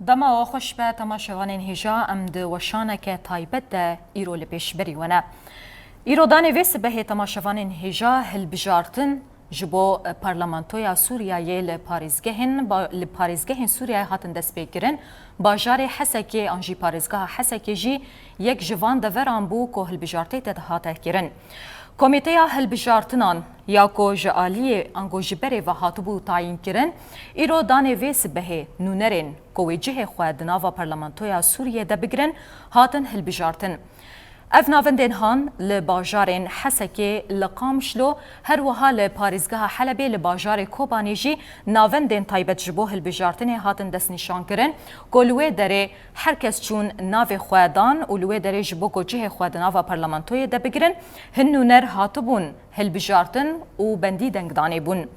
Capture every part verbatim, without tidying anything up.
Dema we xweş be temaşevanên hêja, em di weşaneke taybet de îro li pêşberî we ne. Îro danê vê sibehê temaşevanên hêja hilbijartin ji bo Parlamentoya Sûriyeyê li parêzgehên ba-, li parêzgehên Sûriyeyê hatin destpêkirin. Bajarê Hesekê an jî parêzgeha Hesekê jî yek ji van deveran bû ku hilbijartê te dihate kirin. Komîteya hilbijartinan ya ku ji aliyê ango ji berê ve hatibû tayînkirin, îro danê vê sibehê nûnerên ku wê cihê xwe di nava Parlamentoya Sûriyê de bigirin, hatin hilbijartin. Ev navendên han li bajarên Hesekê, li Qamişlo, her wiha li parêzgeha Helebê, li bajarê Kobanê jî navendên taybet ji bo hilbijartinê hatin destnîşankirin, ku li wê derê her kes çûn navê xwe dan û li wê derê ji bo ku cihê xwe di nava parlamentoyê de bigirin, hin nûner hatibûn hilbijartin û bendî dengdanê bûn.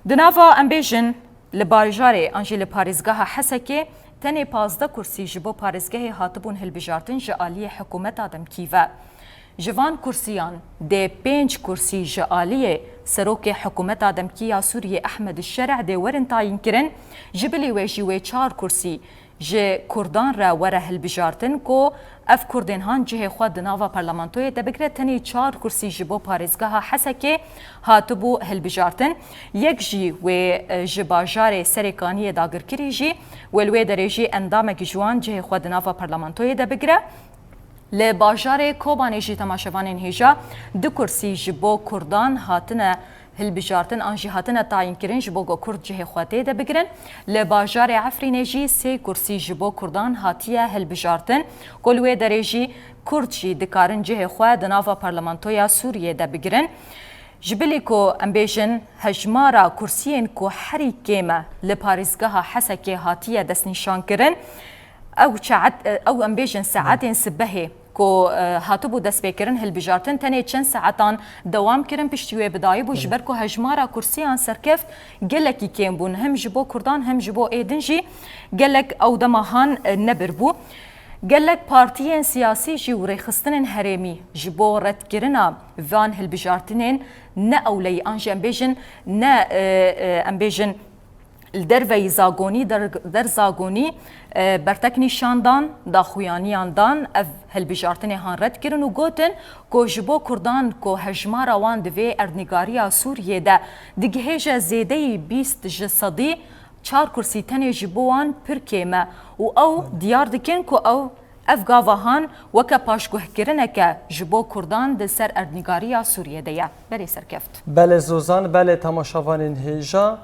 Di nava, em bêjin, li bajarê an jî li parêzgeha Hesekê tenê pazdeh kursî ji bo parêzgehê hatibûn hilbijartin ji aliyê hikûmeta demkî ve. Ji van kursiyan dê pênc kursî ji aliyê serokê hikûmeta demkî ya Sûriyê Ehmed Şereh dê werin tayînkirin, ji bilî wê jî wê çar kursî ji kurdan re were hilbijartin ku ev kurdên han cihê xwe di nava parlamentoyê de bigire, tenê çar kursî ji bo parêzgeha Hesekê hatibû hilbijartin. Yek jî wê, e, ji bajarê Serêkaniyê dagirkirî jî, wê li wê derê jî endamekî ji wan cihê xwe di nava parlamentoyê de bigire. Li bajarê Kobanê jî temaşevanên hêja du kursî ji bo kurdan hatine hilbijartin an jî hatine tayînkirin ji bo ku kurd cihê xwe tê de bigirin. Li bajarê Efrînê jî sê kursî ji bo kurdan hatiye hilbijartin ku li wê derê jî kurd jî dikarin cihê xwe di nava parlamentoya Sûriyê de bigirin. Ji bilî ku em bêjin hejmara kursiyên ku herî kêm e li parêzgeha Hesekê hatiye destnîşankirin, ew çeet, ew em bêjin saetên sibehê ku, e, hatibû destpêkirin, hilbijartin tenê çend saetan dewam kirin, piştî wê bidayî bû, ji ber ku hejmara kursiyan serkeft gelekî kêm bûn, hem ji bo kurdan hem ji bo ê din jî gelek ew dema han, e, nebir bû. Gelek partiyên siyasî jî û rêxistinên herêmî ji bo redkirina van hilbijartinên ne ewleyî an jî em bêjin ne, e, e, em bêjin li derveyî zagonî, der, der zagonî, e, bertek nîşan dan, daxuyaniyan dan, ev hilbijartinê han red kirin û gotin ku ji bo kurdan ku hejmara wan di vê erdnîgariya Sûriyê de digihêje zêdeyî bîst ji sedî, çar kursî tenê ji bo wan pir kêm e û ew diyar dikin ku ew ev gava han weke paşguhkirineke ji bo kurdan di ser erdnîgariya Sûriyê de ye. Belê serkeft. Belê Zozan, belê temaşevanên hêja,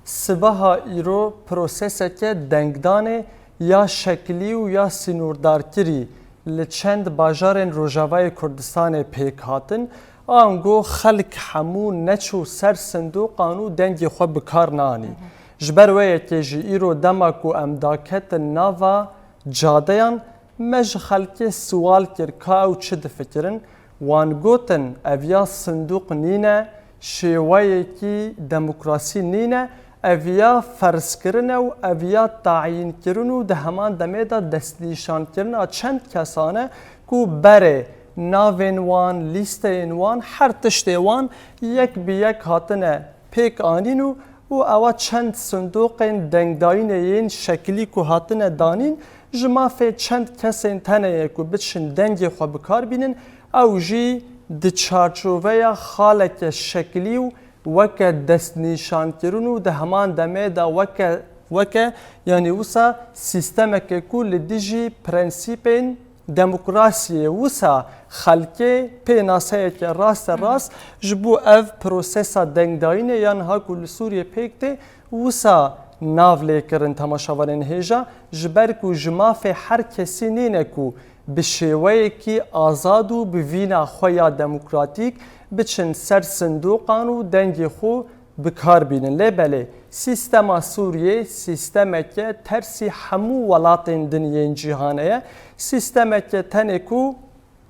sibeha îro proseseke dengdanê ya şekilî û ya sînordarkirî li çend bajarên Rojavayê Kurdistanê pêk hatin, ango xelk hemû neçû ser sindoqan û dengê xwe bi kar neanî. Ji ber wê yekê jî îro dema ku em daketin nava cadeyan, me ji xelkê siwal kir ka ew çi difikirin. Wan gotin, ev ya sindûq nîne, şêweyekî demokrasî nîne, ev ya ferzkirin e û ev ya tayînkirin û di heman demê de destnîşankirina çend kesan e ku berê navên wan, lîsteyên wan, her tiştê wan yek bi yek hatine pêk anîn û û ewa çend sindoqên dengdayînê yên şekilî ku hatine danîn, ji mafê çend kesên tenê ye ku biçin dengê xwe bi kar bînin, ew jî di çarçoveya xaleke şekilî û weke destnîşankirin û di heman demê de weke, weke, yanî wisa sîstemeke ku li dijî prensîpên demokrasiyê, wisa xelkê pênaseyeke raste rast ji bo ev prosesa dengdayînê ya niha ku li Sûriyê pêk tê, wisa nav lê kirin temaşevanên hêja, ji ber ku ji mafê her kesî nîne ku bi şêweyekî azad û bi vîna xwe ya demokratîk biçin ser sindoqan û dengê xwe bi kar bînin. Lê belê, sîstema Sûriyê sîstemeke tersî hemû welatên din yên cîhanê ye. Sîstemeke tenê ku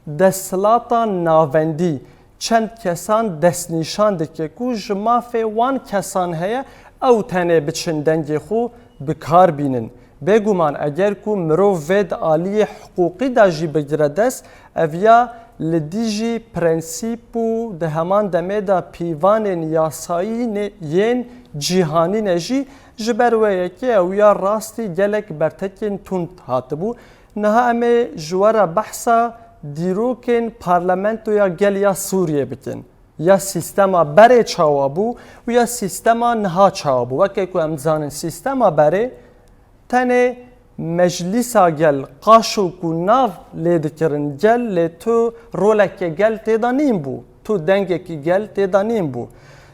desthilata navendî çend kesan destnîşan dike ku ji mafê wan kesan heye, ew tenê biçin dengê xwe bi kar bînin. Bêguman eger ku mirov vê di aliyê hiqûqî de jî bigire dest, ev ya li dijî prensîp û di heman demê de pîvanên yasayî ne-, yên cîhanî ne jî Ji ber wê yekê ew ya rastî gelek bertekên tund hatibû. Niha em ê ji we re behsa dîrokên Parlamentoya Gel ya Sûriyê bikin. Ya sîstema berê çawa bû û ya sîstema niha çawa bû. Weke ku em dizanin sîstema berê tenê Meclîsa Gel, qaşo ku nav lê dikirin gel, lê tu roleke gel tê de nîn bû. Tu dengekî gel tê de nîn bû.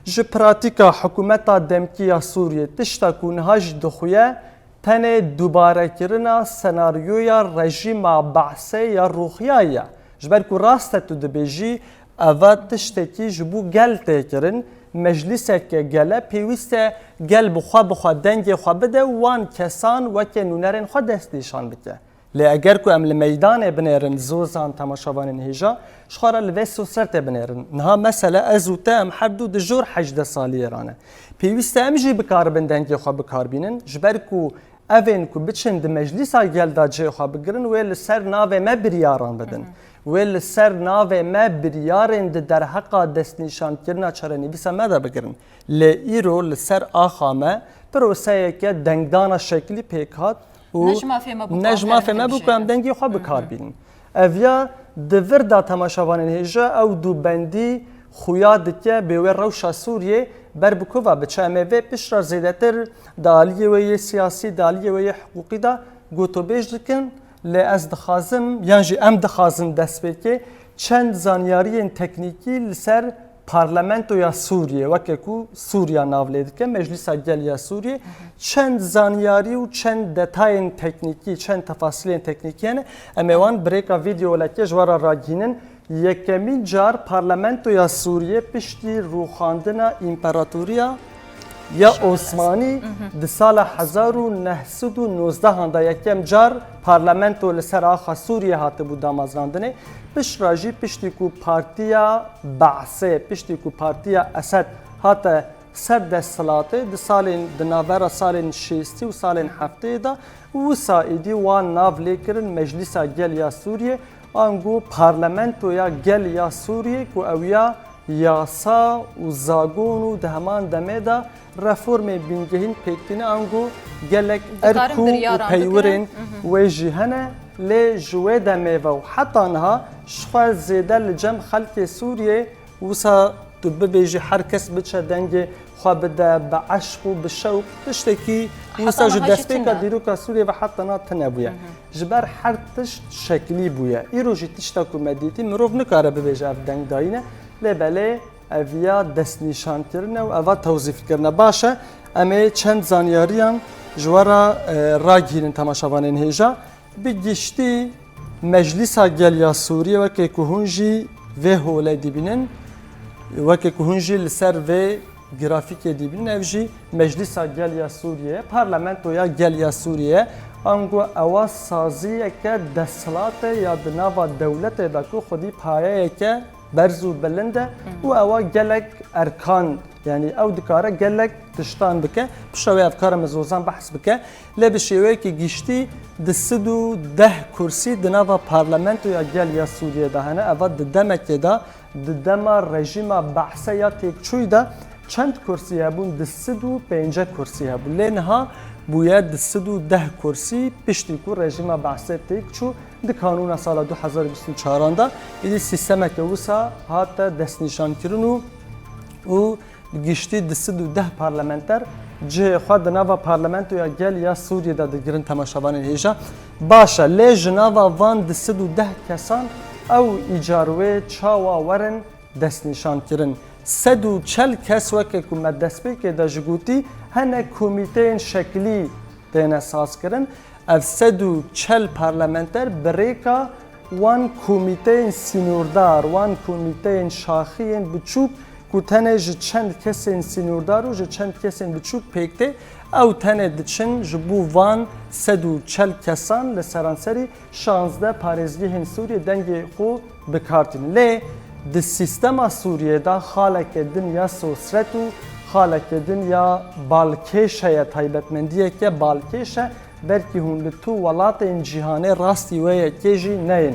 Ji pratîka hikûmeta demkî ya Sûriyê tişta ku niha jî dixuye, tenê dubarekirina senaryoya rejîma Be'sê ya rûxiya ye. Ji ber ku rast e tu dibêjî, eva tiştekî ji bo gel tê kirin, meclîseke gele pêwîst e gel bi xwe bi xwe dengê xwe bide û wan kesan weke nûnerên xwe destnîşan bike. Lê eger ku em li meydanê binêrin, zozan, temaşevanên hêja, ji xwe re li vê sosretê binêrin. Niha mesele ez û te em her du di jor hejdeh saliyê re ne. Pêwîst e em jî bikaribin dengê xwe bikar bînin, ji ber ku evên ku biçin di meclîsa gel de cihê xwe bigirin, wê li ser navê me biryaran bidin. Wê li ser navê me biryarên di derheqa destnîşankirina çarenivîsa me de bigirin. Lê îro li ser axa me proseyeke dengdana şeklî pêk hat û Ne ji mafê me bû ku ne ji em mafê herin me bû ku em bibijêrin. Dengê xwe bikar bînin. Ev ya di vir de temaşevanên hêja ew dubendî xuya dike bê wê rewşa Sûriyê ber bi ku ve biçe. Em ê vê piştre zêdetir di aliyê wê yê siyasî, di aliyê wê yê hiqûqî de gotobêj dikin. Lê ez dixwazim, yan jî em dixwazin destpêkê çend zanyariyên teknîkî li ser Parlamentoya Sûriyê, weke ku Sûriya nav lê dike, Meclîsa Gel ya Sûriyê, çend zanyarî û çend detayên teknîkî, çend tefasîlên teknîkî hene. Em ê wan bi rêka vîdeolekê ji we re ragihînin. Yekemîn car Parlamentoya Sûriyê piştî rûxandina împaratoriya ya Osmanî di sala hezar û neh sed û nozdeh an de yekem car parlamento li ser axa Sûriyê hatibû damezrandinê. Piştre jî piştî ku partiya Be'sê, piştî ku partiya Esed hate ser desthilatê di salên, di navbera salên şêstî û salên heftê de, wisa êdî wan nav lê kirin Meclîsa Gel ya Sûriyê, ango Parlamentoya Gel ya Sûriyê ku ew ya yasa û zagon û di heman demê de reformên bingehîn pêk tîne, ango gelek erk û peywirên wê jî hene, lê ji wê demê ve û heta niha ji xwe zêde li cem xelkê Sûriyê wisa tu bibêjî her kes biçe dengê xwe bide bi eşq û bi şewq, tiştekî wisa ji destpêka dîroka Sûriyê ve heta niha tune bûye. Ji ber her tişt şeklî bûye. Îro jî tişta ku me dîtî, mirov nikare bibêje ev dengdayî ne, lê belê ev ya destnîşankirin e û eva tewzîfkirin e. Baş e, em ê çend zanyariyan ji we re, e, ragihînin temaşevanên hêja. Bi giştî Meclîsa Gel ya Sûriyê weke ku hûn jî vê holê dibînin, weke ku hûn jî li ser vê grafîkê dibînin, ev jî Meclîsa Gel ya Sûriyê ye, Parlamentoya Gel ya Sûriyê ye. Ango ewa saziyeke desthilatê ya di nava dewletê de ku xwedî payeyeke berz û bilind e û ewa gelek erkan, yanî ew dikare gelek tiştan bike. Piştre wê ev kara min zozan behs bike. Lê bi şêweyekî giştî du sed û deh kursî di nava Parlamentoya Gel ya Sûriyê de hene. Eva di demekê de, di dema rejîma Be'sê ya têkçûyî de çend kursî hebûn? Du sed û pêncî kursî hebû. Lê niha bûye du sed û deh kursî, piştî ku rejîma Be'sê têk çû, di kanûna sala du hezar û bîst û çaran de, êdî sîstemeke wisa hate destnîşankirin û, û bi giştî du sed û deh parlamenter cihê xwe di nava Parlamentoya Gel ya Sûriyê de digirin temaşevanên hêja. Baş e, lê ji nava van du sed û deh kesan ew îcar wê çawa werin destnîşankirin? Sed û çel kes, weke ku me destpêkê de jî gotî, hene komîteyên şeklî têne sazkirin. Ev sed û çel parlamenter bi rêka wan komîteyên sînordar, wan komîteyên şaxiyên biçûk ku tenê ji çend kesên sînordar û ji çend kesên biçûk pêk tê, ew tenê diçin ji bo van sed û çel kesan li seranserî şazdeh parêzgehên Sûriyê dengê xwe bi kar tînin. Lê di sîstema Sûriyê de xaleke din ya sosret û xaleke din ya balkêş heye, taybetmendiyeke balkêş e. Belkî hûn li tu welatên cîhanê rastî wê yekê jî neyên.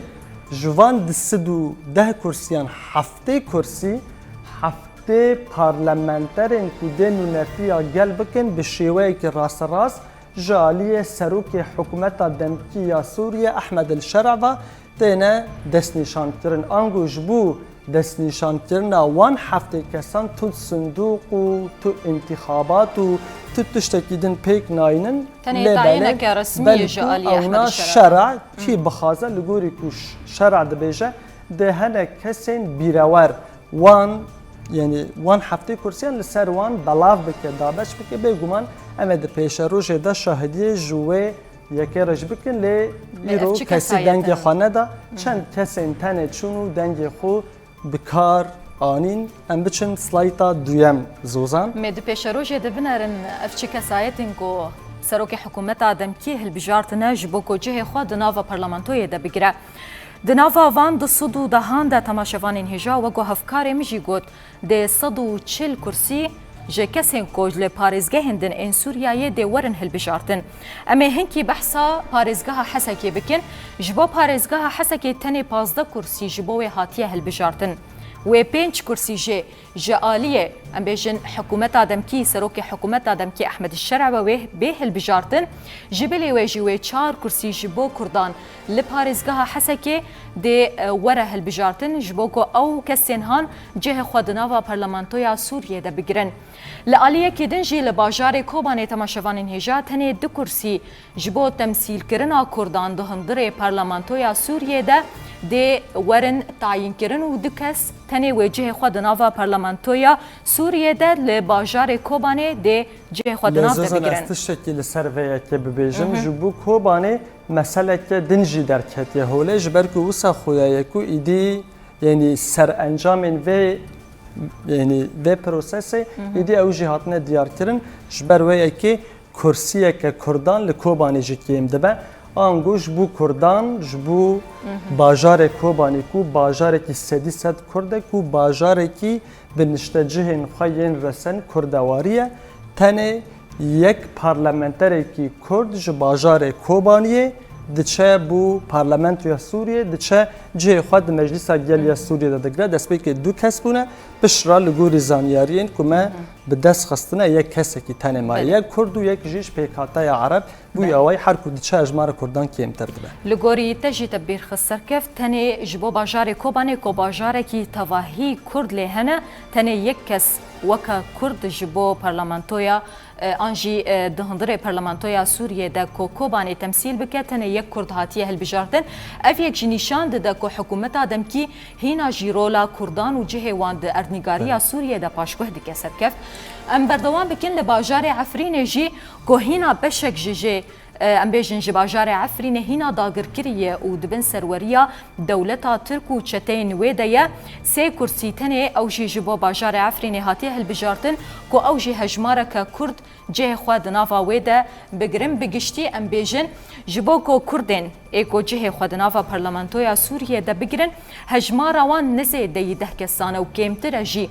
Ji van du sed û deh kursiyan heftê kursî, heft Tê parlamenterên ku dê nûnefiya gel bikin bi şêweyekî rasterast ji aliyê serokê hikûmeta demkî ya Sûriyê Ehmed El Şer'a ve têne destnîşankirin. Ango ji bo destnîşankirina wan heftê kesan tu sindûq û tu întîxabat û tu tiştekî din pêk nayînin. Tenê lê tayîneke belê, resmî ye ji aliyê Ehmed Şer'a. Şer'a kî bixwaze li gorî ku ş-, Şer'a dibêje, dê hinek kesên bîrewer wan, yanî wan heftê kursiyan li ser wan belav bike, dabeş bike, bêguman em ê di pêşerojê de şahidiyê ji wê yekê re jî bikin, lê Lê ev îro çi kesî kesayet dengê in? Xwe neda. Çend kesên tenê çûn û dengê xwe bi kar anîn. Em biçin slayta duyem, Zozan. Me di pêşerojê de binerin ev çi kesayet in ku serokê hikûmeta demkî hilbijartine ji bo ku cihê xwe di nava parlamentoyê de bigire. Di nava van du sed û dehan de temaşevanên hêja wek ku hevkarê min jî got, dê sed û çil kursî ji kesên ku li parêzgehên din ên Sûriyeyê dê werin hilbijartin. Em ê hinkî behsa parêzgeha Hesekê bikin. Ji bo parêzgeha Hesekê tenê pazdeh kursî ji bo wê hatiye hilbijartin. Wê pênc kursî jî ji aliyê, em bêjin, hikûmeta demkî, serokê hikûmeta demkî Ehmed Şer'a ve wê bê hilbijartin. Ji bilî wê jî wê çar kursî ji bo kurdan li parêzgeha Hesekê dê, e, were hilbijartin, ji bo ku ew kesên han cihê xwe di nava parlamentoya Sûriyê de bigirin. Li aliyekî din jî li bajarê Kobanê temaşevanên hêja tenê du kursî ji bo temsîlkirina kurdan di hundirê parlamentoya Sûriyê de dê werin tayînkirin û du kes tenê wê cihê xwe di nava parlamentoya Sûriyê de li bajarê Kobanê dê cihê xwe di nav de bigirin. Lê Zozan, ez tiştekî li ser vê yekê bibêjim. Ji bo Kobanê meseleke din jî derketiye holê, ji ber ku wisa xuya ye ku îdî, yanî serencamên vê, yanî vê prosesê îdî ew jî hatine diyarkirin. Ji ber wê yekê kursiyeke kurdan li Kobanê jî kêm dibe. Ango ji bo kurdan, ji bo bajarê Kobanê ku bajarekî sedî sed kurd e, ku bajarekî bi niştecihên xwe yên resen kurdewarî ye, tenê yek parlamenterekî kurd ji bajarê Kobaniyê diçe bo parlamentoya Sûriyê, diçe cihê xwe di Meclisa Gel ya Sûriyê de digre. Destpêkê du kes bûne, piştre li gorî zanyariyên ku me bi dest xistine, yek kesekî tenê maye. Belê. Yek kurd û yek jî ji pêkhateya ereb. Bû Belê. Awayî her ku diçe hejmara kurdan kêmtir dibe. Li gorî te jî te bîr xist serkeft, tenê ji bo bajarê Kobanê ku bajarekî tevahî kurd lê hene, tenê yek kes weke kurd ji bo parlamentoya, e, an jî, e, di hundirê parlamentoya Sûriyê de ku Kobanê temsîl bike, tenê yek kurd hatiye hilbijartin. Ev yek jî nîşan dide ku hikûmeta demkî hîna jî rola kurdan û cihê wan di erdnîgariya Belê. Sûriyê de paşguh dike serkeft. Em berdewam bikin li bajarê Efrînê jî ku hîna beşek ji jê, e, em bêjin ji bajarê Efrînê hîna dagirkirî ye û di bin serweriya dewleta Tirk û çeteyên wê de ye. Sê kursî tenê ew jî ji bo bajarê Efrînê hatiye hilbijartin ku ew jî hejmareke kurd cihê xwe di nava wê de bigirin. Bi giştî em bêjin ji bo ku kurdên ê ku cihê xwe di nava parlamentoya Sûriyê de bigirin, hejmara wan ne zêdeyî deh kesan e û kêmtir e jî.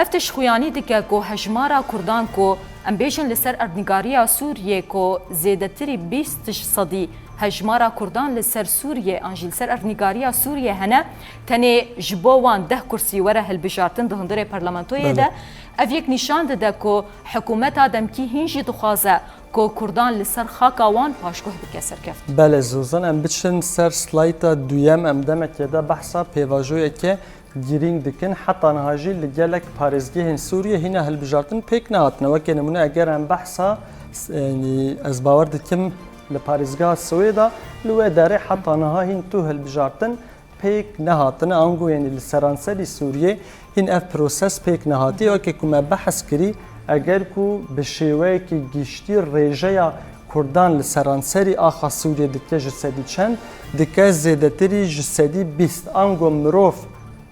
Ev tişt xuyanî dike ku hejmara kurdan ku, em bêjin, li ser erdnîgariya Sûriyê ku zêdetirî bîst tişt sedî hejmara kurdan li ser Sûriyê an jî li ser erdnîgariya Sûriyê hene, tenê ji bo wan deh kursî were hilbijartin di hundirê parlamentoyê Belê. De. Ev yek nîşan dide ku hikûmeta demkî hîn jî dixwaze ku kurdan li ser xaka wan paşguh bike serkeft. Belê Zozan, em biçin ser slayta duyem, em demekê de behsa pêvajoyeke girîng dikin. Heta niha jî li gelek parêzgehên Sûriyê hîna hilbijartin pêk nehatine. Weke nimûne eger em behsa, s-, yanî ez bawer dikim li parêzgeha Swêda, li wê derê heta niha hîn tu hilbijartin pêk nehatine. Ango yanî li seranserî Sûriyê hîn ev proses pêk nehatiye. Weke ku me behs kirî, eger ku bi şêweyekî giştî rêjeya kurdan li seranserî axa Sûriyê dike ji sedî çend, dike zêdetirî ji sedî bîst. Ango mirov,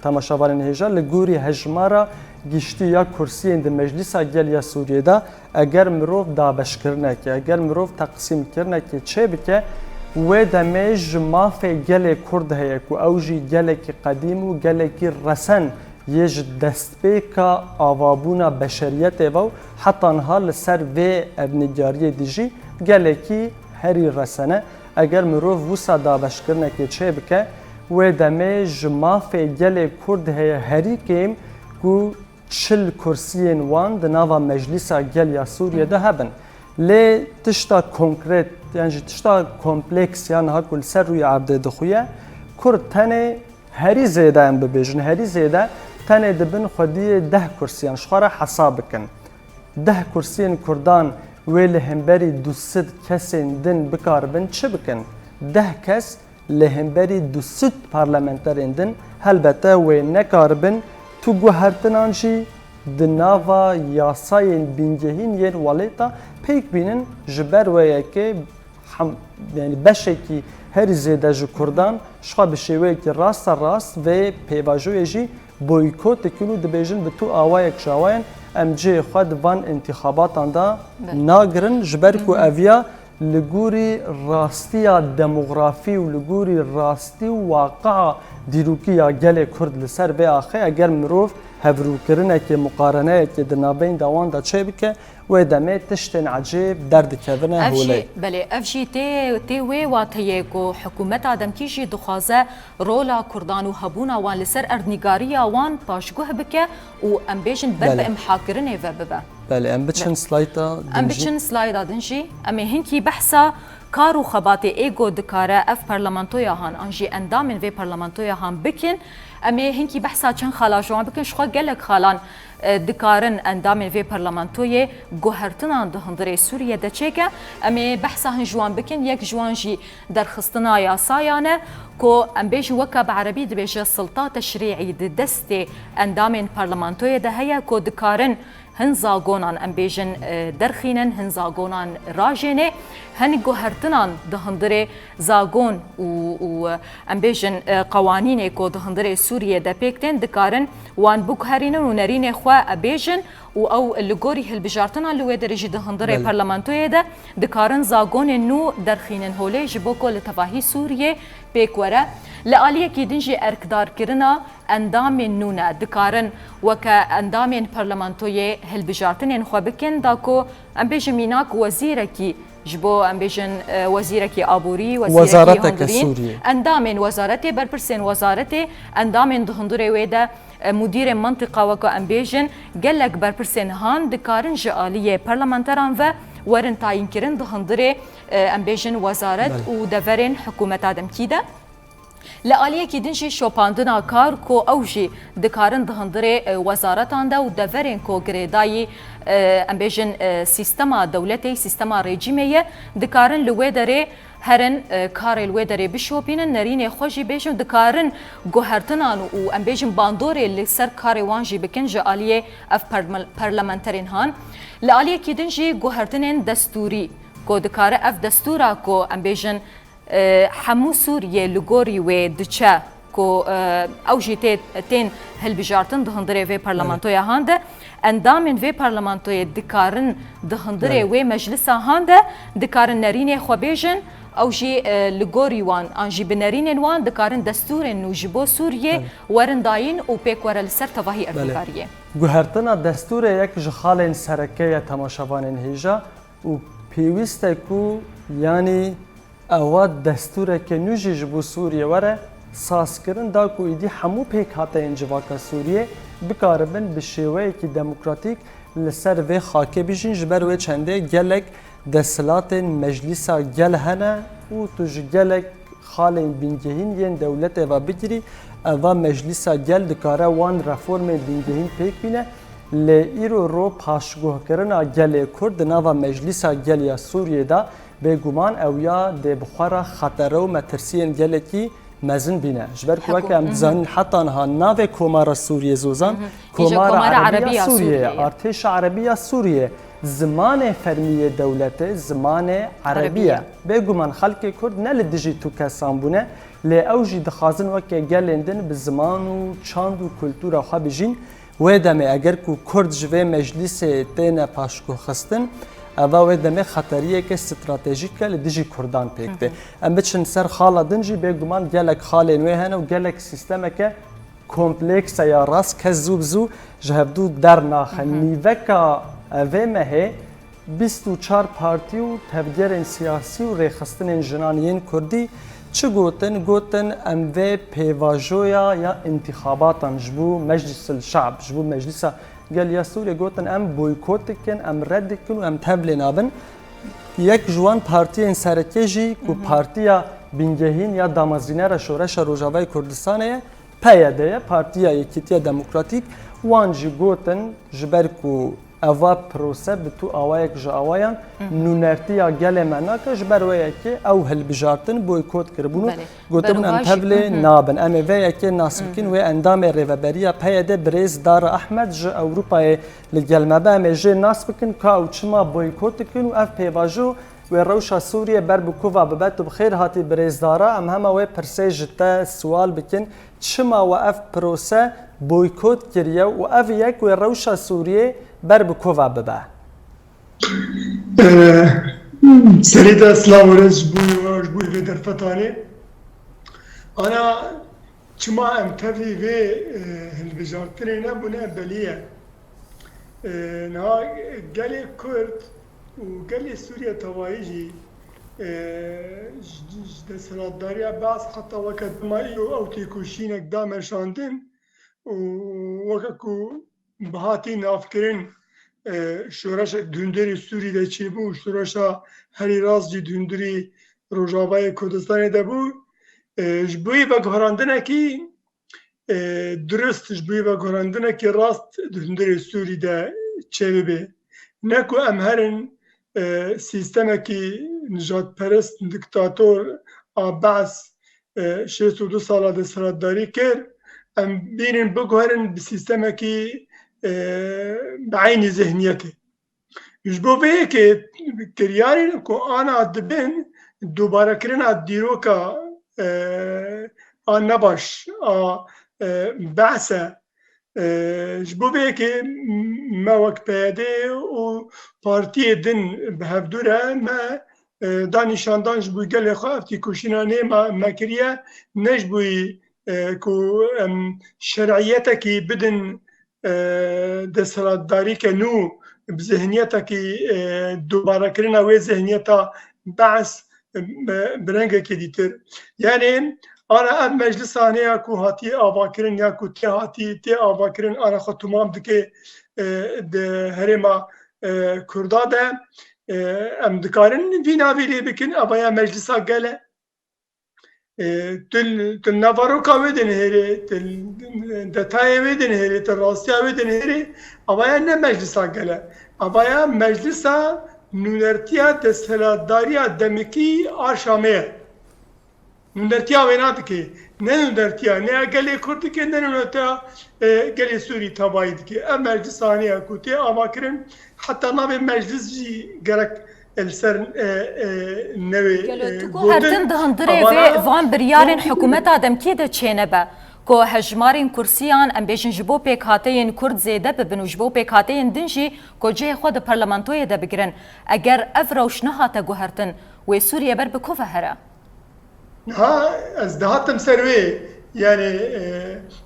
temaşevanên hêja, li gorî hejmara giştî ya kursiyên di Meclisa Gel ya Sûriyê de, eger mirov dabeşkirinekê, eger mirov teqsîmkirinekê çêbike, wê demê ji mafê gelê kurd heye ku ew jî gelekî qedîm û gelekî resen yê ji destpêka avabûna beşeriyetê ve û heta niha li ser vê erdnîgariyê dî jî gelekî herî resen e. Eger mirov wisa dabeşkirinekê çêbike, wê demê ji mafê gelê kurd heye herî kêm ku çil kursiyên wan di nava Meclîsa Gel ya Sûriyê de hebin. Lê tişta konkret, yan jî tişta kompleks ya niha ku li ser rûyê erdê dixuye, Kurd tenê herî zêde, em bibêjin, herî zêde tenê di bin xwediyê deh kursiyan ji xwe re hesab bikin. Deh kursiyên Kurdan wê li hemberî du sed kesên din bikaribin çi bikin? Deh kes li hemberî du sed parlamenterên din, helbete wê nekaribin tu guhertinan jî di nava yasayên bingehîn yên welêta pêk bînin, ji ber wê yekê hem, yanî beşekî herî zêde ji Kurdan ji xwe bi şêweyekî rasterast vê pêvajoyê jî boykot dikin û dibêjin bi tu awayek ji awayan em cihê xwe di van întîxabatan de Belê. nagirin, ji ber ku Hı hı. ev ya li gorî rastiya demografî û li gorî rastî û waqia dîrokî ya gelê Kurd li ser vê axê, eger mirov hevrûkirinekê, muqareneyekê di navbeyna wan de çêbike, wê demê tiştên ecêb derdikevine Ev holê. jî, belê, ev jî tê, tê wê wateyê ku hikûmeta demkî jî dixwaze rola Kurdan û hebûna wan li ser erdnîgariya wan paşguh bike û, em bêjin, ber bi Belê. imhakirinê ve bibe. Belê, em biçin Belê. slayta din Em jî. biçin slayda din jî. Em ê hinkî behsa kar û xebatê ê ku dikare ev parlamentoya han an jî endamên vê parlamentoya han bikin. Em ê hinkî behsa çend xala ji wan bikin. Ji xwe gelek xalan, e, dikarin endamên vê parlamentoyê guhertinan di hundirê Sûriyê de çêke. Em ê behsa hin ji wan bikin. Yek ji wan jî derxistina yasayan e ku em bêjin weke bi erebî dibêje silta teşrî'î di destê endamên parlamentoyê de heye ku dikarin hin zagonan, em bêjin, e, derxînin, hin zagonan rajênê, hin guhertinan di hundirê zagon û, û, em bêjin, e, qewanînê ku di hundirê Sûriyê de pêk tên, dikarin wan biguherînin û nerînê xwe, e, bêjin û ew li gorî hilbijartinan li wê derê jî di hundirê Belê. parlamentoyê de dikarin zagonên nû derxînin holê ji bo ku li tevahî Sûriyê pêk were. Li aliyekî din jî erkdarkirina endamên nû ne dikarin weke endamên parlamentoyê hilbijartinên xwe bikin, da ku em bêjin mînak wezîrekî ji bo, em bêjin, e, wezîrekî aborî, wezîrekî Wezareteke hundirîn, Sûriyê. endamên wezaretê, berpirsên wezaretê, endamên di hundirê wê de, e, mudîrên mentiqa weke em bêjin, gelek berpirsên han dikarin ji aliyê parlamenteran ve werin tayînkirin di hundirê, e, em bêjin wezaret Belê. û deverên hikûmeta demkî de. Li aliyekî din jî şopandina kar ku ew jî dikarin di hundirê, e, wezaretan de û deverên ku girêdayî, e, em bêjin, e, sîstema dewletê, sîstema rejîmê ye, dikarin li wê derê herin, e, karê li wê derê bişopînin, nerînê xwe jî bêjin, dikarin guhertinan û em bêjin bandorê li ser karê wan jî bikin ji aliyê ev permal-, parlamenterên han. Li aliyekî din jî guhertinên destûrî ku dikare ev destûra ku em bêjin, e, hemû Sûriyê li gorî wê diçe ku, e, ew jî tê, tên hilbijartin di hundirê vê parlamentoya han de. Endamên vê parlamentoyê dikarin di hundirê Belê. wê meclisa han de dikarin nerînê xwe bêjin, ew jî, e, li gorî wan an jî bi nerînên wan dikarin destûrên nû ji bo Sûriyê Belê. werin dayîn û pêk were li ser tevahî Belê. erdnîgariyê. Guhertina destûrê yek ji xalên sereke ye temaşevanên hêja û pêwîst e ku, yanî, ewa destûreke nû jî ji bo Sûriyê were sazkirin, da ku êdî hemû pêkhateyên civaka Sûriyê bikaribin bi şêweyekî demokratîk li ser vê xakê bijîn, ji ber wê çendê gelek desthilatên Meclîsa Gel hene û tu ji gelek xalên bingehîn yên dewletê ve bigirî, eva Meclîsa Gel dikare wan reformên bingehîn pêk bîne. Lê îro ro paşguhkirina gelê Kurd di nava Meclîsa Gel ya Sûriyê de, bêguman ew ya dê bi xwe re xetere û metirsiyên gelekî mezin bîne. Ji ber ku Heko. weke em Mhm. dizanin heta niha navê Komara Sûriyê Zozan, Mhm. Îja Komara Komara Erebî ya Erebî ya Sûriyê, Sûriyê ye. Artêşa Erebî ya Sûriyê, zimanê fermî yê dewletê, zimanê Erebî Erebî ye. ye. Bêguman xelkê Kurd ne li dijî tu kesan bûne, lê ew jî dixwazin weke gelên din bi ziman û çand û kultura xwe bijîn. Wê demê eger ku Kurd ji vê meclîsê têne paşguhxistin, eva wê demê xeteriyeke stratejîk e li dijî Kurdan pêk tê. Hı hı. Em biçin ser xala din jî, bêguman gelek xalên wê hene û gelek sîstemeke kompleks e ya rast kes zû bi zû ji hevdû dernaxe. Hı hı. Nîveka vê mehê bîst û çar partî û tevgerên siyasî û rêxistinên jinan yên Kurdî çi gotin? Gotin, em vê pêvajoya ya întîxabatan ji bo Meclîsul Şe'b, ji bo Meclîsa Gel ya Sûriyê gotin, em boykot dikin, em red dikin û em tevlê nabin. Yek ji wan partiyên sereke jî ku Hı hı. partiya bingehîn ya damezrînera Şoreşa Rojavayê Kurdistanê ye, P Y D ye, Partiya Yekîtiya Demokratîk. Wan jî gotin, ji ber ku eva prose bi tu awayek ji awayan Hı hı. nûnertiya gelê me nake, ji ber wê yekê ew hilbijartin boykot kiribûn û Belê. gotibûn, em Berovajî. tevlê Hı hı. nabin. Em ê vê yekê nas bikin, Hı hı. wê endamê rêveberiya P Y D birêz Dara Ahmed ji Ewropayê li gel me be. Em ê jê nas bikin ka ew çima boykot dikin û ev pêvajo wê rewşa Sûriyê ber bi ku ve bibe. Tu bi xêr hatî birêz Dara. Em hema wê pirsê ji te siwal bikin. Çima we ev prose boykot kiriye û ev yek wê rewşa Sûriyê ber bi ku ve bibe? Eh, serê te silav û rêz ji bo, ji bo vê derfetanê. Ana çima em tevlî vê, eh, hilbijartinê nebûne belî ye. Eh, niha gelê Kurd û gelê Sûriye tevayî jî, eh, ji, ji desthilatdariya Beas heta weke dema îro ew têkoşînek da meşandin û weke ku bi hatî navkirin, e, şoreşek di hundirê Sûrî de çêbû û şoreşa herî rast jî di hundirî Rojavayê Kurdistanê de bû. E, ji bo yê veguherandinekî, e, dirust, ji bo yê veguherandinekî rast di hundirê Sûrî de çêbibe. Ne ku em herin, e, sîstemekî nijadperest, diktator a Beas e, şêst û du sala desthilatdarî kir, em bînin biguherin bi sîstemekî, e, bi eynî zihniyetê. Ji bo vê yekê kiryarên ku ana dibin dubarekirina dîroka, e, a nebaş a, e, Beas e. E, ji bo vê yekê me wek P Y D û partiyê din bi hevdû re me e, da nîşandan ji bo gelê xwe ev têkoşîna nê me, me kiriye, ne ji bo, e, ku em şer'iyetekî bidin, e, desthilatdarîke nû bi zihniyetekî, e, dubarekirina wê zihniyeta Beas, e, bi rengekê dîtir. Yanî ana ev meclisa hene ya ku hatiye avakirin ya ku tê hatî, tê avakirin ana xwe tomam dike, e, di herêma, e, Kurda de. E, em dikarin vî navî lê bikin, evaya meclisa gel e. E, tu, tu nevaroka wê dinihêrê, tu detayê wê dinihêrê, tu rastiya wê dinihêrê, evaya ne meclisa gel e. Evaya meclisa nûnertiya desthilatdariya demikî a Şamê ye. Nûnertiya wêna dike. Ne nûnertiya, ne ya gelê Kurd dike, ne nûnertiya, e, gelê Sûrî tevayî dike. Ev meclis aniye ku tê avakirin, heta navê meclis jî gerek li ser, e, e, newê, Gelo e, tu gotin. Guhertin di hundirê vê van biryarên hikûmeta demkî de çênebe, ku hejmarên kursiyan, em bêjin, ji bo pêkhateyên Kurd zêde bibin û ji bo pêkhateyên din jî ku cihê xwe di parlamentoyê de bigirin. Eger ev rewş nehate guhertin, wê Sûriye ber bi ku ve here? Niha ez dihatim ser wê, yani, e,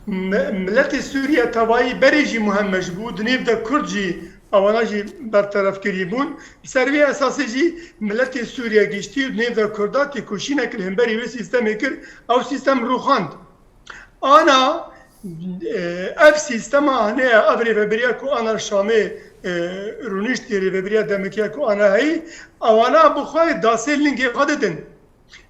mi-, miletê Sûriye tevayî berê jî muhem me ji bû, di nêv de Kurd jî ewana jî berteref kirî bûn. Ser vê esasê jî miletê Sûriye giştî û di nêv de Kurda têkoşînek li hemberî wê sîstemê kir, ew sîstem rûxand. Ana, e, ev sîstema hene, ev rêveberiya ku ana Şamê, e, rûniştî, rêveberiya demekî ya ku ana heyî, ewana bi xwe dasê lingê xwe didin.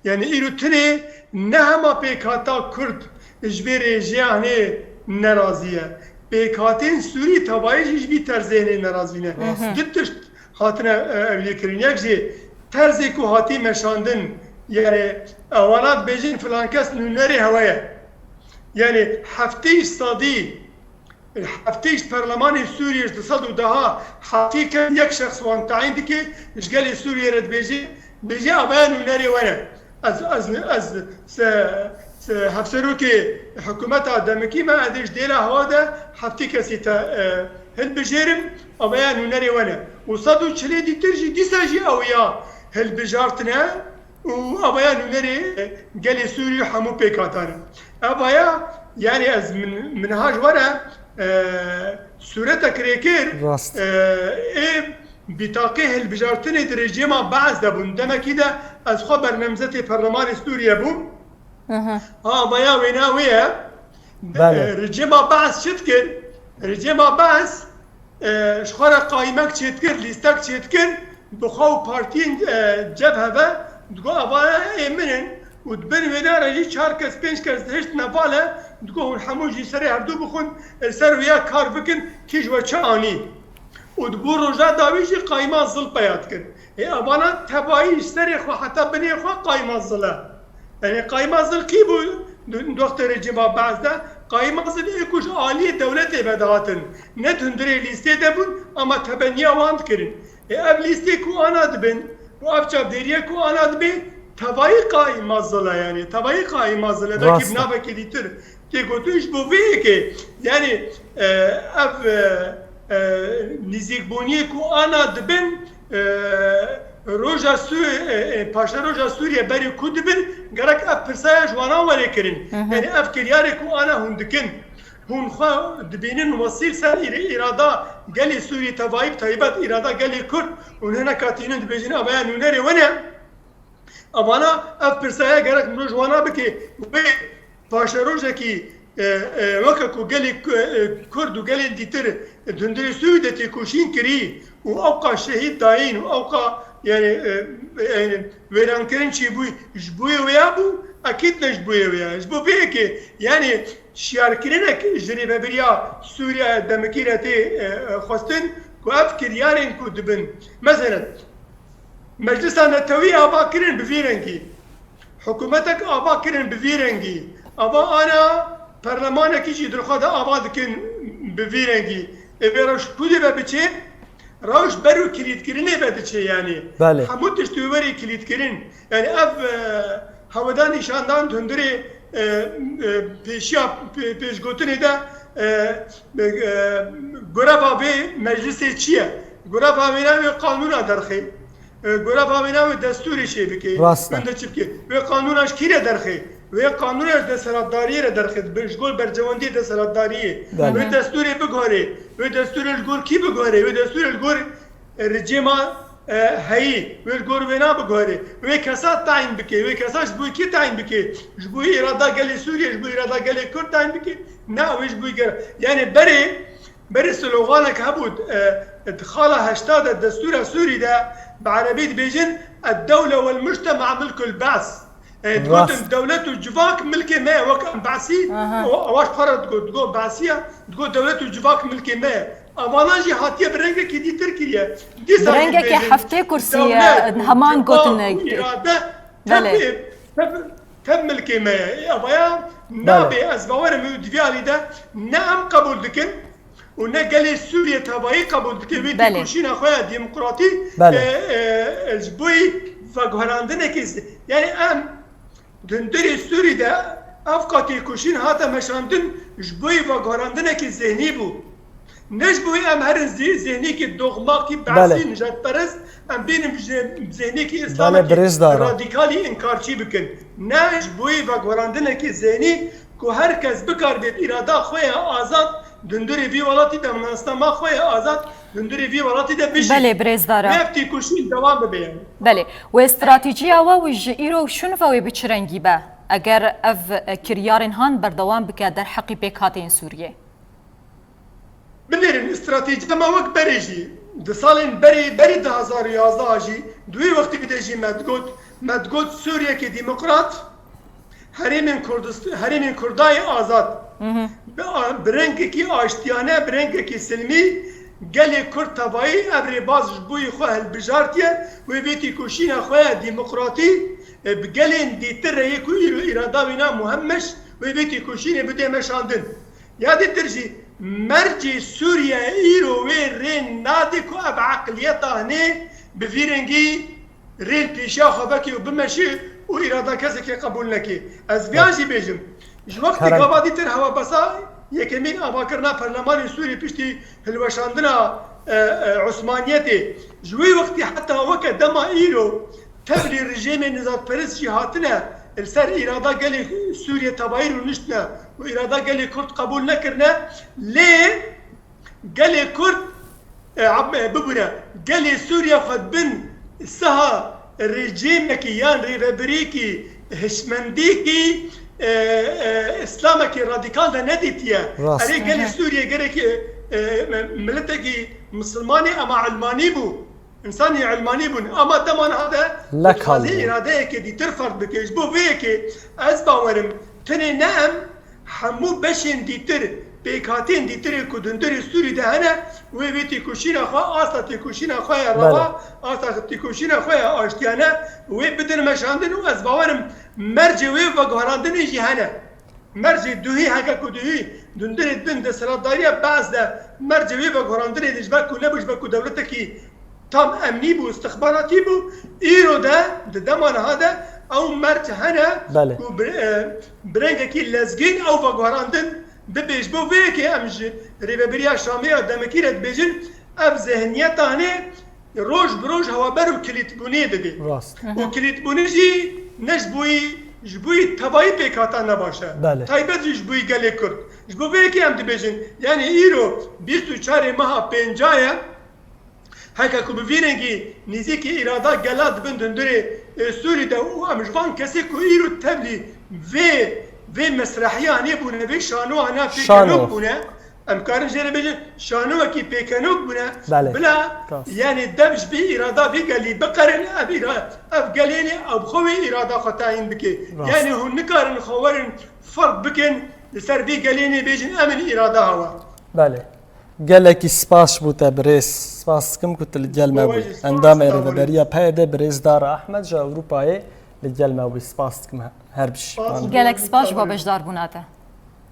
Yani îro tinê ne hema pêkhata Kurd ji vê rêjeya hinê nerazî ye. Pêkhatên Sûrî tevayî jî ji vî terzê hinê nerazî ne. Rast. Du tişt hatine, e, ewlî kirin. Yek jî terzê ku hatî meşandin, yani ewana dibêjin filan kes nûnerê hewe ye. Yani heftê ji sedî Heftê ji perlemanê Sûriyê ji du sed û deha heftê kes yek şexs wan tayîn dike, ji gelê Sûriyê re dibêje, dibêje, "Avaya nûnerê we ne." Ez, ez, ez se, se hevserokê hikûmeta demikî me, ez ê ji dêla hewa de heftê kesî te, e, hilbijêrim, avaya nûnerê we ne. Û sed û çilê dîtir jî dîsa jî ew ya hilbijartine. Û avaya nûnerê gelê Sûrî û hemû pêkhatan in. Avaya, yani ez min, min ha ji we re, e, sûretek rê kir, Rast. e, ê bîtaqê hilbijartinê di rejîma Beas de bûn. Demekî de ez xwe bernemzetê perlemanê Sûriye bûm. Hı hı. Ha, avaya wêna wê ye. Belê. E, rejîma Beas çi dikir? Rejîma Beas e, ji xwe re qaymek çêdikir, lîstek çêdikir, bi xwe û partiyên, e, cebhe ve digot, eva ê min in û di bin wêne re jî çar kes, pênc kes dihiştine vale, digot, hûn hemû jî serê hevdû bixwin, li ser wê ya kar bikin, kî ji we çi anî? Û di bo roja dawî jî qayma zil peya dikin. Ê, evana tevayî ji serê xwe heta binê xwe qayma zil e. Yanî qayma zil kî bû? Doxtorê cema behs de, qayma zil ê ku ji aliyê dewletê ve dihatin. Ne di hundirê lîstê de bûn, ama tebeniya wan dikirin. Ê, ev lîstê ku ana dibin û ev çavdêriye ku ana dibê, tevayî qayma zil e, yanî tevayî qayma zil e. Belkî bi navekê dîtir tê gotin. Ji bo vê yekê, yanî, e, ev, e, e, nîzîkbûniyê ku ana dibin, e, roja Sû-, e, e, paşeroja Sûriye berê ku dibin, gerek ev pirsaya ji wana were kirin. Yanî ev kiryarê ku ana hûn dikin, hûn xwe dibînin wesîl ser îre-, îrada gelê Sûrî tevayî, bi taybet îrada gelê Kurd, hûn hineka tînin dibêjin, ev ya nûnerê we ne. Evana ev pirsaya gerek mirov ji wana bike. Wê paşerojekî, e, e, weke ku gelê Ku-, e, Kurd û gelên dîtir di hundirê Sûrî de têkoşîn kirî û ewqa şehîd dayîn û ewqa, yani, e, yani, wêrankirin çêbûyî, ji bo yê wêya bû, ekîd ne ji bo yê wêya. Ji bo vê yekê, yani, şiyarkirinek ji rêvebiriya Sûriye demikî re tê, e, e, xwestin ku ev kiryarên ku dibin. Meselen, Meclisa Netewî ava kirin bi vî rengî. Hikûmetek ava kirin bi vî rengî. Ava ana perlemanekî jî di xwe de ava dikin bi vî rengî. Ê vê rewş kudê ve biçê? Rewş ber û kilîtkirinê ve diçê yanî. Belê. Hemû tişt wê werê kilîtkirin. Yanî ev, e, heweda nîşandan di hundirê, e, e, pêşiya pê-, pêşgotinê de, e, e, gureva vê meclisê çi ye? Gureva wêna wê qanûna derxê. E, gureva wêna wê destûrê çê bike. Rast e. Wende çi bike? Wê qanûna ji kî re derxê? Wê qanûna ji desthilatdariyê re derxê. Bi-, ji gor bercewendiyê desthilatdariyê. Belê. Wê destûrê biguherê. Wê destûrê li gor kî biguherê? Wê destûrê li gor, e, rejîma, e, heyî. Wê li gor wêna biguherê. Wê kesa tayîn bike. Wê kesa ji bo kî tayîn bike? Ji bo îrada gelê Sûriyê, ji bo îrada gelê Kurd tayîn bike? Na, wê ji bo gel-, yani berê Berê sloganek hebû, e, di xala heşta de destûra Sûrî de bi erebî dibêjin, "Ed-dewle wel muctema milkul bes." E, digotin, "Dewlet û civak milkê me ye." Wek em Besî, o, ewa ji xwe re digot, digot Besî ye, digot, "Dewlet û civak milkê me ye." Evana jî hatiye bi rengekî dîtir kiriye. Dîsa jî dibêjin, heftê kursî ye, dewlet û heman civak gotinek. Û îrade tev, tev, tev milkê me ye. Evaya nabe, ez bawerim û di vî alî de ne em qebûl dikin, û ne gelê Sûriyê tevayî qebûl dike wê têkoşîna xwe ya demokratî, e, e, ji bo veguherandinekî ze-, yani em di hundirê Sûrî de ev qat têkoşîn hate meşandin ji bo veguherandinekî zehnî bû. Ne ji bo em herin zî-, zehnîkî dogmakî, behsî, nijadperest, em bênin bi zeh-, zehnîkî Îslamekî radîkalî înkarçî bikin. Ne ji bo veguherandinekî zehnî ku her kes bikaribê bi îrada xwe ya azad di hundirê vî welatî de, nasnama xwe ya azad di hundirê vî welatî de bijî. Belê, birêzdara. Wê ev têkoşîn dewam bibe yani. Belê. Wê stratejiya we û ji îro û şûn ve wê bi çi rengî be? Eger ev, e, kiryarên han berdewam bike derheqî pêkhateyên Sûriyê? Binêrin, stratejiya me wek berê jî, di salên berê, berî du hazar û yazdeh jî, di wê wextê de jî me digot, me digot Sûriyekê demokrat, Herêmên Kurdist-, herêmên Kurda yê azad. Bi a-, bi rengekî aştiyane, bi rengekî silmî gelê Kurd tevayî ev rêbaz ji bo yê xwe hilbijartiye, wê vê têkoşîna xwe ya demokratî, e, bi gelên dîtir re yê ku îro îrada wîna muhemmeş, wê vê têkoşînê bidê meşandin. Ya dîtir jî mercê Sûriye îro wê rê nade ku ev eqliyeta hinê bi vî rengî rê pêşiya xwe vekê û bimeşê û îrada kesekê qebûl nekê. Ez viya jî bêjim. Ji wextê gava dîtir hewa besa yekemîn avakirina Perlemanê Sûrî piştî hilweşandina, e, e, Osmaniyetê. Ji wê wextî heta weke dema îro tevlî rejîmên nizadperest jî hatine li ser îrada gelê Sûriyê tevayî rûniştine û îrada gelê Kurd qebûl nekirine. Lê Gelê Kurd, e, ab-, e, bibûre, gelê Sûriye xwe di bin siha rejîmekî yan rêvebirîkî hişmendîkî, e, e, Îslamekî radîkal de nedîtiye. Rast. Erê, gelê Sûriye gerekî, e, e, me-, miletekî misilmanî ama ilmanî bû. Însanî ilmanî bûn. Ama dema niha de Lek dixwaze hal bû. Îradeyeke dîtir ferq bike. Ji bo vê yekê ez bawerim tenê ne em, hemû beşên dîtir, pêkhatên dîtirê ku di hundirê Sûrî de hene, wê vê têkoşîna xwe, asta têkoşîna xwe ya Belê. Reva, asta têkoşîna xwe ya aştiyane, wê bidin meşandin û ez bawerim mercê wê veguherandinê jî hene. Mercê duhî heke ku duhî dundirê din desthilatdariya Beas de mercê wê veguherandinê de ji ber ku nebû, ji ber ku dewletekî tam emnî bû, istixbaratî bû, îro de di dema niha de ew merc hene Belê. Ku bir, e, bi rengekî lezgîn ew veguherandin bibe. Ji bo vê yekê em ji Rêveberiya Şamê ya demekî re dibêjin, ev zihniyeta hene roj bi roj hewaber û kilîtbûnê dibe. Rast. Û kilîtbûnê jî ne ji bo yî, ji bo yî tevayî pêkhatan ne baş e. Belê. Taybet jî ji bo yî gelê Kurd. Ji bo vê yekê em dibêjin, yanî îro bîst û çarê meha pênca ye, heke ku bi vî rengî nîzîkî îrada gela dibin di hundirê, e, Sûrî de û em ji van kesê ku îro tevlî vê, vê mesrehiya hanê bûne, vê şanoya hana Şano. Pêkenok bûne, em karin jê re bêjin, şanowekî pêkenok bûne. Belê. Bila, Rast. Yanî dev ji bî îrada vî gelî biqerin, ev îra-, ev gelênê ew bi xwe wê îrada xwe tayîn bike. Rast. Yanî hûn nikarin xwe werin ferq bikin, li ser vî gelênê bêjin, em in îrada hewa. Belê. Gelekî spas ji bo te birêz. Spas dikim ku tu li gel me bû. Bo we jî spas, Endamê sağ olun. Rêveberiya P Y D birêz Dara Ahmed ji Ewropayê li gel me bû. Spas dikim her bijî. Spas. Gelek spas ji bo beşdarbûna te.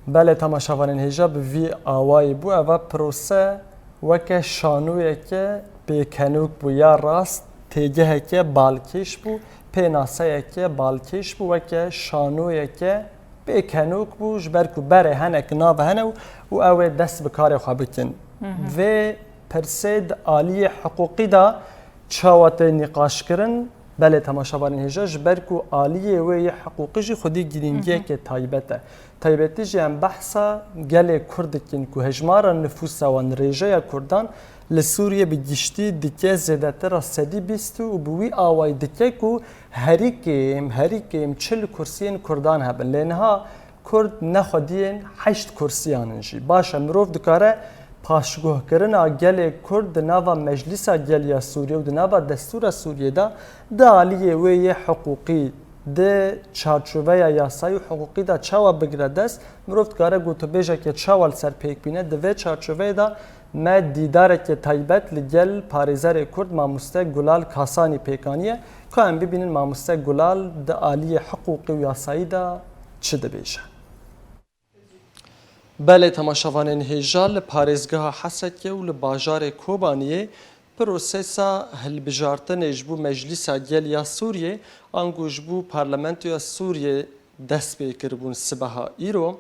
Belê, temaşevanên hêja, bi vî awayî bû. Eva prose weke şanoyeke pêkenok bû ya rast, têgeheke balkêş bû, pênaseyeke balkêş bû, weke şanoyeke pêkenok bû, ji ber ku berê hene, kinave hene û, û ew ê dest bi karê xwe bikin. Hı hı. Vê pirsê di aliyê hiqûqî de çawa tê nîqaşkirin? Belê, temaşevanên hêja, ji ber ku aliyê wê yê hiqûqî jî xwedî girîngiyeke Hı hı. taybet e. Taybetî jî em behsa gelê Kurd dikin ku hejmara nifûsa wan, rêjeya Kurdan li Sûriyê bi giştî dike zêdetir a sedî bîst û bi wî awayî dike ku herî kêm, herî kêm çil kursiyên Kurdan hebin. Lê niha Kurd ne xwediyên heşt kursiyan in jî. Baş e, mirov dikare paşguhkirina gelê Kurd di nava Meclîsa Gel ya Sûriyê û di nava destûra Sûriyê de di aliyê wê yê hiqûqî, di çarçoveya yasayî û hiqûqî de çawa bigire dest, mirov dikare gotûbêjeke çawa li ser pêk bîne. Di vê çarçoveyê de me dîdareke taybet li gel parêzerê Kurd mamoste Gulal Kasanî pêk aniye. Ka em bibînin mamoste Gulal di aliyê hiqûqî û yasayî de çi dibêje. Belê, temaşevanên hêja, li parêzgeha Hesekê û li bajarê Kobaniyê prosesa hilbijartinê ji bo Meclîsa Gel ya Sûriyê ango ji bo Parlamentoya Sûriyê dest pê kiribûn sibeha îro.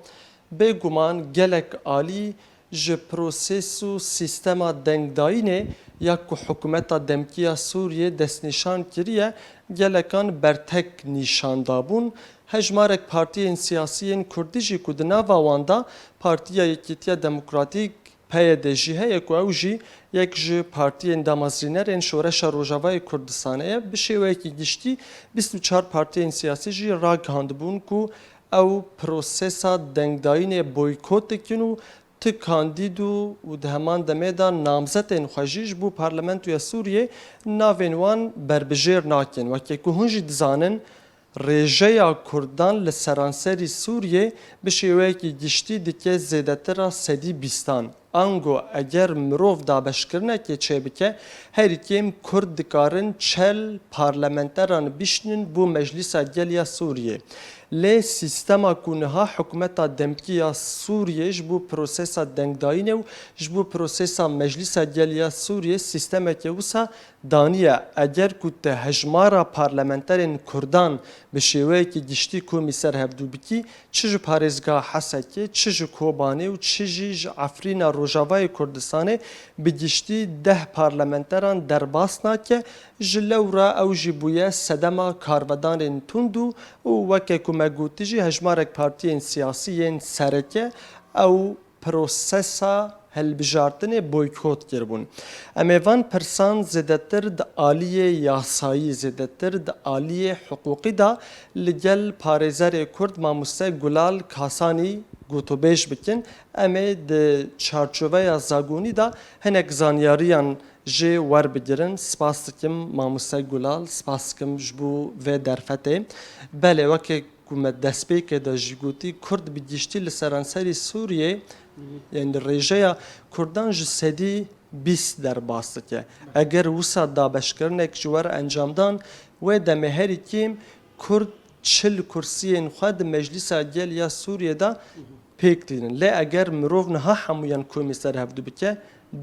Bêguman gelek alî ji proses û sîstema dengdayînê ya ku hikûmeta demkî ya Sûriyê destnîşan kiriye, gelekan bertek nîşan dabûn. Hejmarek partiyên siyasî yên kurdî jî ku di nava wan de Partiya Yekîtiya Demokratîk, P Y D, jî heye ku ew jî yek ji partiyên damezrînerên Şoreşa Rojavayê Kurdistanê ye, bi şêweyekî giştî bîst û çar partiyên siyasî jî ragihandibûn ku ew prosesa dengdayînê boykot dikin û ti kandîd û, û di heman demê de namzetên xwe jî ji bo Parlamentoya Sûriyê navên wan berbijêr nakin. Weke ku hûn jî dizanin, rêjeya Kurdan li seranserî Sûriyê bi şêweyekî giştî dike zêdetir a sedî bîstan. Ango eger mirov dabeşkirinekê çêbike, herî kêm Kurd dikarin çel parlamenteran bişînin bo Meclîsa Gel ya Sûriyê. Lê sîstema ku niha hikûmeta demkî ya Sûriyê ji bo prosesa dengdayînê û ji bo prosesa Meclîsa Gel ya Sûriyê sîstemeke wisa daniye. Eger ku te hejmara parlamenterên Kurdan bi şêweyekî giştî komî ser hevdû bikî, çi ji parêzgeha Hesekê, çi ji Kobanê û çi jî ji Efrîna Rojavayê Kurdistanê, bi giştî deh parlamenteran derbas nake, ji lewra ew jî bûye sedema karvedanên tund û, û weke ku me gotî jî hejmarek partiyên siyasî yên sereke ew prosesa hilbijartinê boykot kiribûn. Em ê van pirsan zêdetir di aliyê yasayî, zêdetir di aliyê hiqûqî de li gel parêzerê Kurd mamoste Gulal Kasanî gotûbêj bikin. Em ê di çarçoveya zagonî de hinek zanyariyan jê werbigirin. Spas dikim mamoste Gulal, spas dikim ji bo vê derfetê. Belê, weke ku me destpêkê de jî gotî, Kurd bi giştî li seranserî Sûriyê, yani rêjeya Kurdan ji sedî bîst derbas dike. Eger wisa dabeşkirinek ji we re encamdan, wê demê herî kêm Kurd çil kursiyên xwe di Meclisa Gel ya Sûriyê de pêk tînin. Lê eger mirov niha hemûyan komî ser hevdu bike,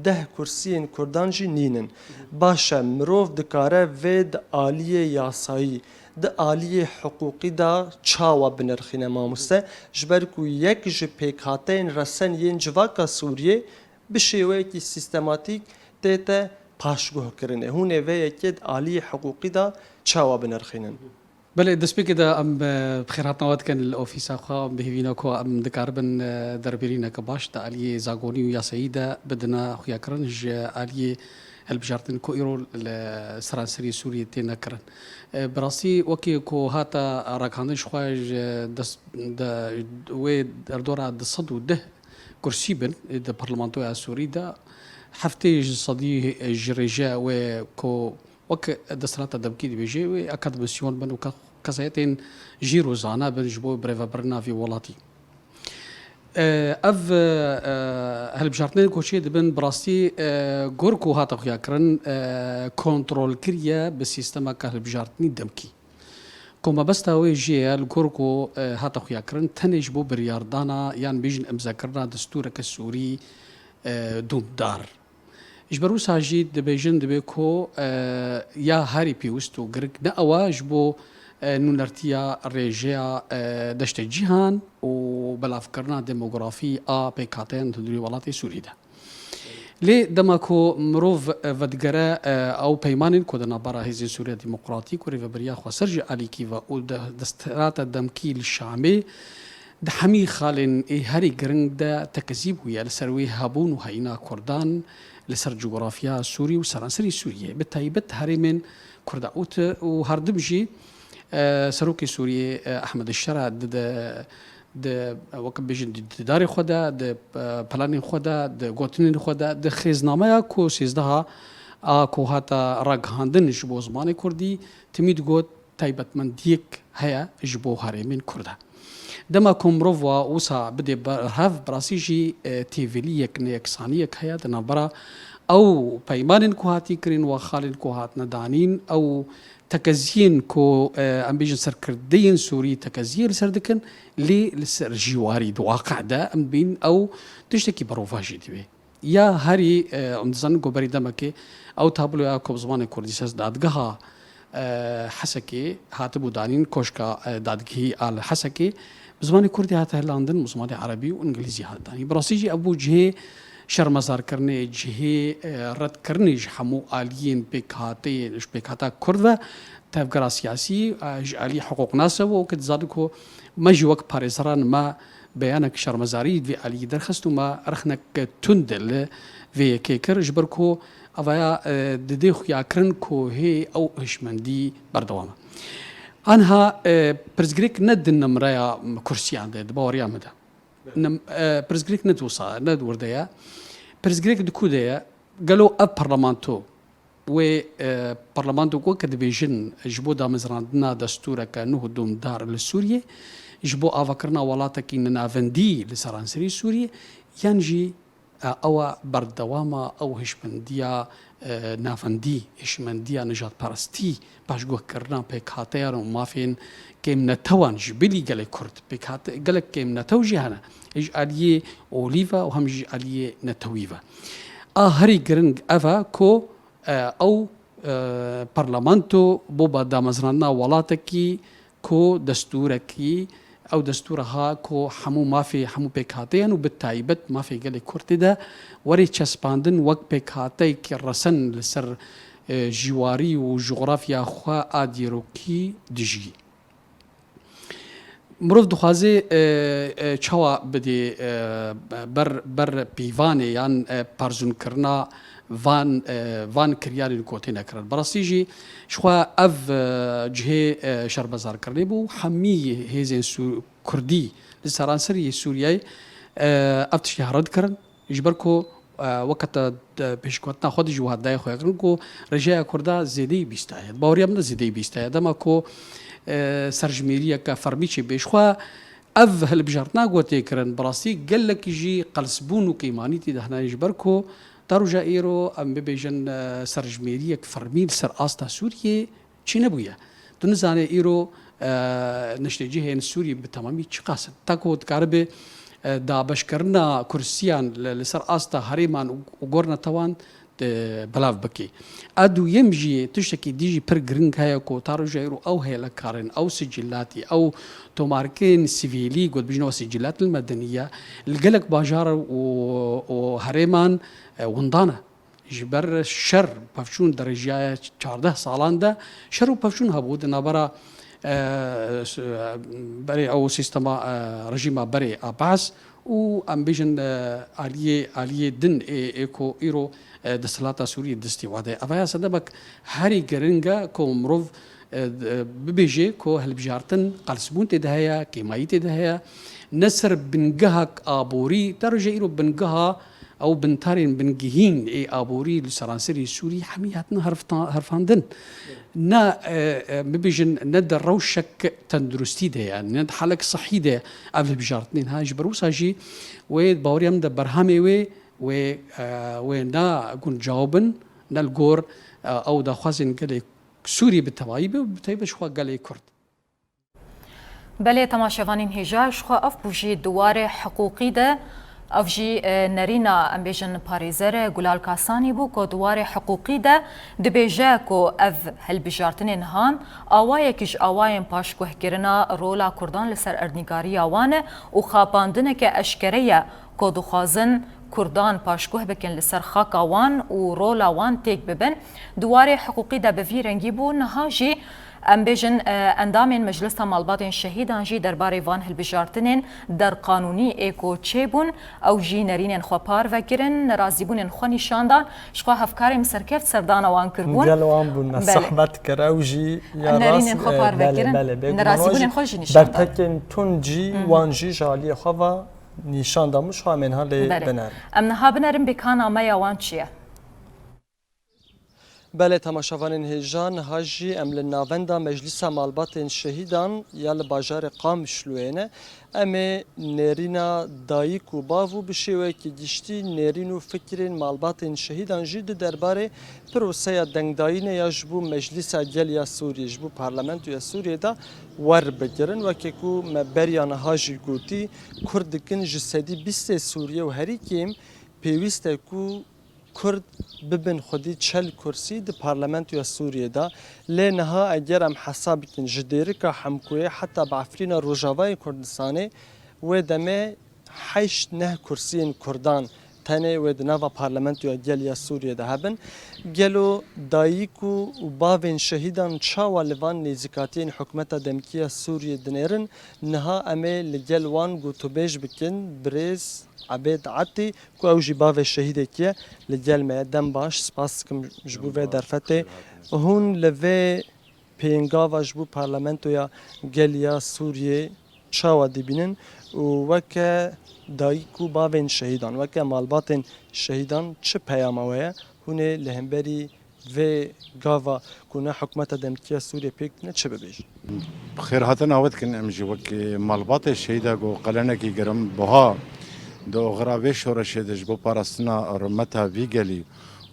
deh kursiyên Kurdan jî nînin. Baş e, mirov dikare vê di aliyê yasayî, di aliyê hiqûqî de çawa binirxîne, mamoste? Ji ber ku yek ji pêkhateyên resen yên civaka Sûriyê bi şêweyekî sîstematîk tête paşguhkirinê. Hûn ê vê yekê di aliyê hiqûqî de çawa binirxînin? Belê, destpêkê de em, e, bi xêrhatina we dikin li ofîsa xwe, em bi hêvî ne ku em dikaribin, e, derbêrîneke baş di aliyê zagonî û yasayî de bidine xuyakirin ji aliyê hilbijartin ku îro li seranserî Sûriyê têne kirin. E, bi rastî wekî ku hate ragihandin ji xwe ji des-, de, wê derdora du sed û deh kursî bin, e, di parlamentoya Sûrî de heftê ji sedî ji rêje wê ku wek desthilata demkî dibêje, wê akademisyon bin û ke-, kesayetên jîr û zana bin ji bo birêvebirina vî welatî. E, ev, e, hilbijartinên ku çê dibin, bi rastî, e, gor ku hate xuyakirin, e, kontrol kiriye bi sîstemeke hilbijartinî demkî. Ku mebesta wê jê ye, li gor ku, e, hate xuyakirin, tenê ji bo biryardana yan bêjin imzekirina destûreke Sûrî, e, dûmdar. Ji ber wisa jî dibêjin, dibê ku, e, ya herî pêwist û giring ne ew e ji bo, e, nûnertiya rêjeya, e, deştê cîhan û belavkirina demografî a pêkhateyan di hundirê welatê Sûrî de. Lê dema ku mirov, e, vedigere, e, ew peymanên ku di navbera Hêzên Sûriya Demokratîk û Rêveberiya Xweser ji alîkî ve û di desthilata demkî li Şamê, di hemî xalên ê herî giring de tekezî bûye li ser wê hebûn û heyîna Kurdan li ser cografya Sûrî û seranserî Sûriyê, bi taybet herêmên Kurda. Û ti-, û herdim jî, e, Serokê Sûriyê, e, Ehmed Şera di, di, di, wek bêjin, di dîdarê xwe de, di, e, planên xwe de, di gotinên xwe de, di xêznameya ku sêzdeha a ku hate ragihandin ji bo zimanê Kurdî, timî digot, taybetmendiyek heye ji bo herêmên Kurd e. Dema ku mirov wa wisa bidê ber-, hev, bi rastî jî, e, têviliyek, neyeksaniyek heye di navbera ew peymanên ku hatî kirin, wa xalên ku hatine danîn, ew tekeziyên ku, e, em bêjin serkirdeyên Sûrî tekeziyê li ser dikin, lê li ser jîwarî di waqe de em dibînin ew tiştekî berovajî dibê. Ya herî, e, em dizanin ku berî demekê ew tabloya ku bi zimanê kurdî ser dadgeha, e, Hesekê hatibû danîn, koşka, e, dadgehî a li Hesekê bi zimanê kurdî hate hilandin, bi zimanê erebî û îngilîzî hate danîn. Bi rastî jî ev bû cihê şermezarkirinê, cihê, e, redkirinê ji hemû aliyên pêkhateyê, ji pêkhata kurd ve, tevgera siyasî, e, ji alî hiqûqnase ve, weke dizanin ku me jî wek parêzeran me beyanek şermezarî vê alî derxist û me rexnek tund li vê yekê kir, ji ber ku avaya, e, didê xuyakirin ku hê ew hişmendî berdewam e. Anha, e, pirsgirêk ne di nimreya kursiyan de, di baweriya min de. Nim-, e, pirsgirêk ne di wisa, ne di wir de ye. Pirsgirêk di ku de ye? Gelo ev parlamento wê, e, parlamento ku ke dibêjin ji bo damezrandina destûreke nû û dûmdar li Sûriyê, ji bo avakirina welatekî nenavendî li seranserî Sûriyê, yan jî, e, ew e berdewama ew hişmendiya, e, navendî, hişmendiya nijadperestî, paşguhkirina pêkhateyan û mafên kêmnetewan ji bilî gelê Kurd. Pêkhate-, gelek kêmnetew jî hene. Ji aliyê olî ve û hem jî aliyê netewî ve. A herî giring ev e ku, e, ew, e, parlamento bo ba damezrandina welatekî ku destûrekî, ew destûra ha ku hemû mafê hemû pêkhateyan û bi taybet mafê gelê Kurd tê de werê çespandin wek pêkhateyekî resen li ser, e, jîwarî û jografya xwe a dîrokî dijî. Mirov dixwaze, e, e, çawa bidê, e, ber, ber pîvanê yan, e, parzûnkirina van, e, van kiryarên ku têne kirin. Bi rastî jî ji xwe ev, e, cihê, e, şermezarkirinê bû. Hemî hêzên Sû-, Kurdî li seranserî Sûriyeyê, e, ev tiştê here dikirin. Ji ber ku, e, weke te, e, pêşketina xwe dî ji wiha dayê xwe kirin ku rêjeya Kurda zêdeyî bîst heye. Baweriya min de zêdeyî bîst heye. Dema ku, e, serjimêriyeke fermî çêbê. Ji xwe ev hilbijartina ku tê kirin, bi rastî gelekî jî qelsbûn û kêmanî tê de hene ji ber ku ta roja îro em bibêjin, e, serjimêriyek fermî li ser asta Sûriyê çênebûye. Tu nizane îro, e, niştecihên Sûrî bi temamî çiqas in? Ta ku dikaribe, e, dabeşkirina kursiyan li, li ser asta herêman û, û gornetewan, e, belav bike. A duyem jî tiştekî dî jî pir giring heye ku ta roja îro ew hêlekarên, ew sicîlatî, ew tomarkên sivîlî, ku dibêjin ew sicîlat el medeniye, li gelek bajar û, û herêman, e, winda ne. Ji ber şer pevçûn derêjiyaye çardeh salan de şer û pevçûn hebû di navbera, e, s-, berê ew sîstema, e, rejîma berê a Baas û em bêjin, e, aliyê, aliyê din ê, ê ku îro, e, desthilata Sûriyê destê we de. Ev ya sedemek herî giring e ku mirov, e, d-, bibêje ku hilbijartin qelsbûn tê de heye, kêmayî tê de heye. Ne ser bingehek aborî, te roje îro bingeha ew bintarên bingehîn ê aborî li seranserî Sûrî hemî hatin herfta-, herfandin. Ne, e, e, bibêjin, ne di rewşek tenduristî de ye, ne di halek sihî de ye ev hilbijartinên ha. Ji ber wisa jî wê baweriya min de berhamê wê, wê, e, wê ne guncaw bin, ne li gor, e, ew daxwazên gelê Sûrî bi tevayî be û bi taybet ji xwe gelê Kurd. Belê, temaşevanên hêja, ji xwe ev bû jî di warê hiqûqî de, ev jî, e, nerîna, em bêjin, parêzer Gulal Kasanî bû ku di warê hiqûqî de dibêje ku ev hilbijartinên han awayekî ji awayên paşguhkirina rola Kurdan li ser erdnîgariya wan e û xapandineke eşkere ye ku dixwazin Kurdan paşguh bikin li ser xaka wan û rola wan têk bibin. Di warê hiqûqî de bi vî rengî bû, niha jî em bêjin, e, endamên Meclisa Malbatên Şehîdan jî derbarê van hilbijartinên derqanûnî ê ku çêbûn, ew jî nerînên xwe parve kirin, nerazîbûnên xwe nîşan dan. Ji xwe hevkarê min serkeft serdana wan kirbûn. Gelo wan bûn, me Belê. Sehbet kir, ew jî ya Nerînên rast, xwe e, parve belê, kirin, belê, bêguman nerazîbûnên jî jî nîşan dan. Bertekên tund jî Hı hı. wan jî ji aliyê xwe ve nîşan damiş, xwe em ê niha lê Belê. binerin. Em niha binerin bêkana me ya wan çi ye? Belê, temaşevanên hêja, niha jî em li navenda Meclîsa Malbatên Şehîdan ya li bajarê Qamişloyê ne. Em ê nêrîna dayik û bav û bi şêweyekî giştî nêrîn û fikirên malbatên şehîdan jî di derbarê proseya dengdayînê ya ji bo Meclîsa Gel ya Sûriyê, ji bo Parlamentoya Sûriyê de werbigirin. Weke ku me beriya niha jî gotî, Kurd dikin ji sedî bîstê Sûriye û herî kêm pêwîst e ku Kurd bibin xwedî çel kursî di Parlamentoya Sûriyê de. Lê niha eger em hesab bikin, ji Dêrika Hemkoyê heta bi Efrîna Rojavayê Kurdistanê, wê demê heşt neh kursiyên Kurdan tenê wê di nava Parlamentoya Gel ya Sûriyê de hebin. Gelo dayik û, û bavên şehîdan çawa li van nêzîkatiyên hikûmeta demkî ya Sûriyê dinêrin? Niha em ê li gel wan gotûbêj bikin. Birêz Ebêd Etî, ku ew jî bavê şehîdekî ye, li gel me ye. Dem baş, spas dikim ji bo vê derfetê. Hûn li vê pêngava ji bo Parlamentoya Gel ya Sûriyê çawa dibînin û weke dayik û bavên şehîdan, weke malbatên şehîdan çi peyama we ye? Hûn ê li hemberî vê gava ku ne hikûmeta demkî ya Sûriyê pêk tîne çi bibêjin? Xêrhatina we dikin, em jî wek malbatê şehîda ku qelenekî girim buha di oxira vê şoreşê de ji bo parastina rûmeta vî gelî û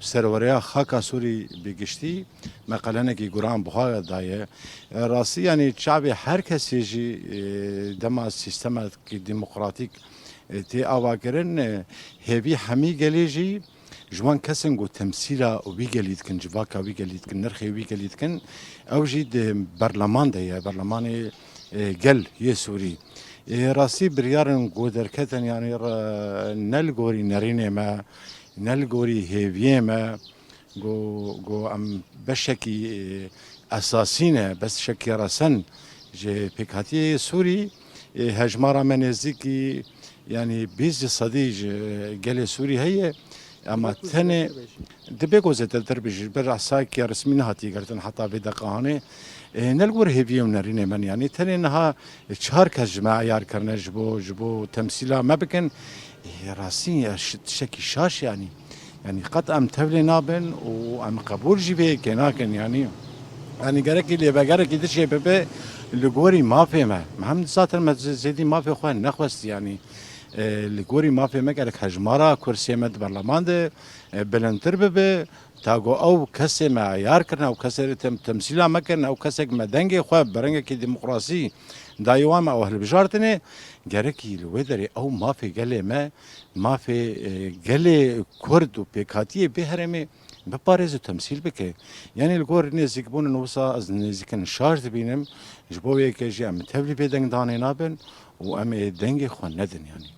serwereya xaka Sûrî bi giştî me qelenekî guran buha daye. E, rastî, yanî çavê her kesê jî, e, dema sîstemekî demokratîk, e, tê avakirin, e, hêvî hemî gelê jî ji wan kesên ku temsîla wî gelî dikin, civaka wî gelî dikin, nirxê wî gelî dikin, ew jî di berleman de ye, berlemanê, e, gel yê Sûrî. E, rastî biryarên ku derketin, yanî re-, ne li gorî nerînê me, ne li gorî hêviyê me, ku, ku em beşekî, e, esasî ne, beşekî resen ji pêkhatiyê Sûrî, e, hejmara me nêzîkî, yanî bîst ji sedî ji gelê Sûrî heye. Ema tenê dibe ku zêdetir bê ji ber esayekî resmî nehatiye girtin heta vê deqanê. E, ne li gor hêviyê û nerînê me, yanî tenê niha çar kes ji me eyar kirine ji bo, ji bo temsîla me bikin. E, rastî ya şi-, tiştekî şaş yanî. Yanî qet em tevlê nabin û em qebûl jî vê yekê nakin yanî. Yanî gerekî lêvegerekî din jê bibe li gorî mafê me. Em zaten me zê-, zêdî mafê xwe nexwest yanî. E, li gorî mafê me gerek hejmara kursiyê me di berleman de, e, bilindtir bibe. Ta ku ew kesê me eyar kirine, ew kesê re tem-, temsîla me kirine, ew kesek me dengê xwe bi rengekî demokrasî dayê wan me ew hilbijartine, gerekî li wê derê ew mafê gelê me, mafê, e, gelê Kurd û pêkhatiyê vê herêmê biparêze û temsîl bike. Yanî li gor nêzîkbûn û wisa ez nêzîkin şaş dibînim, ji bo wê yekê jî em tevlî vê dengdanê nabin û em ê dengê xwe nedin yanî.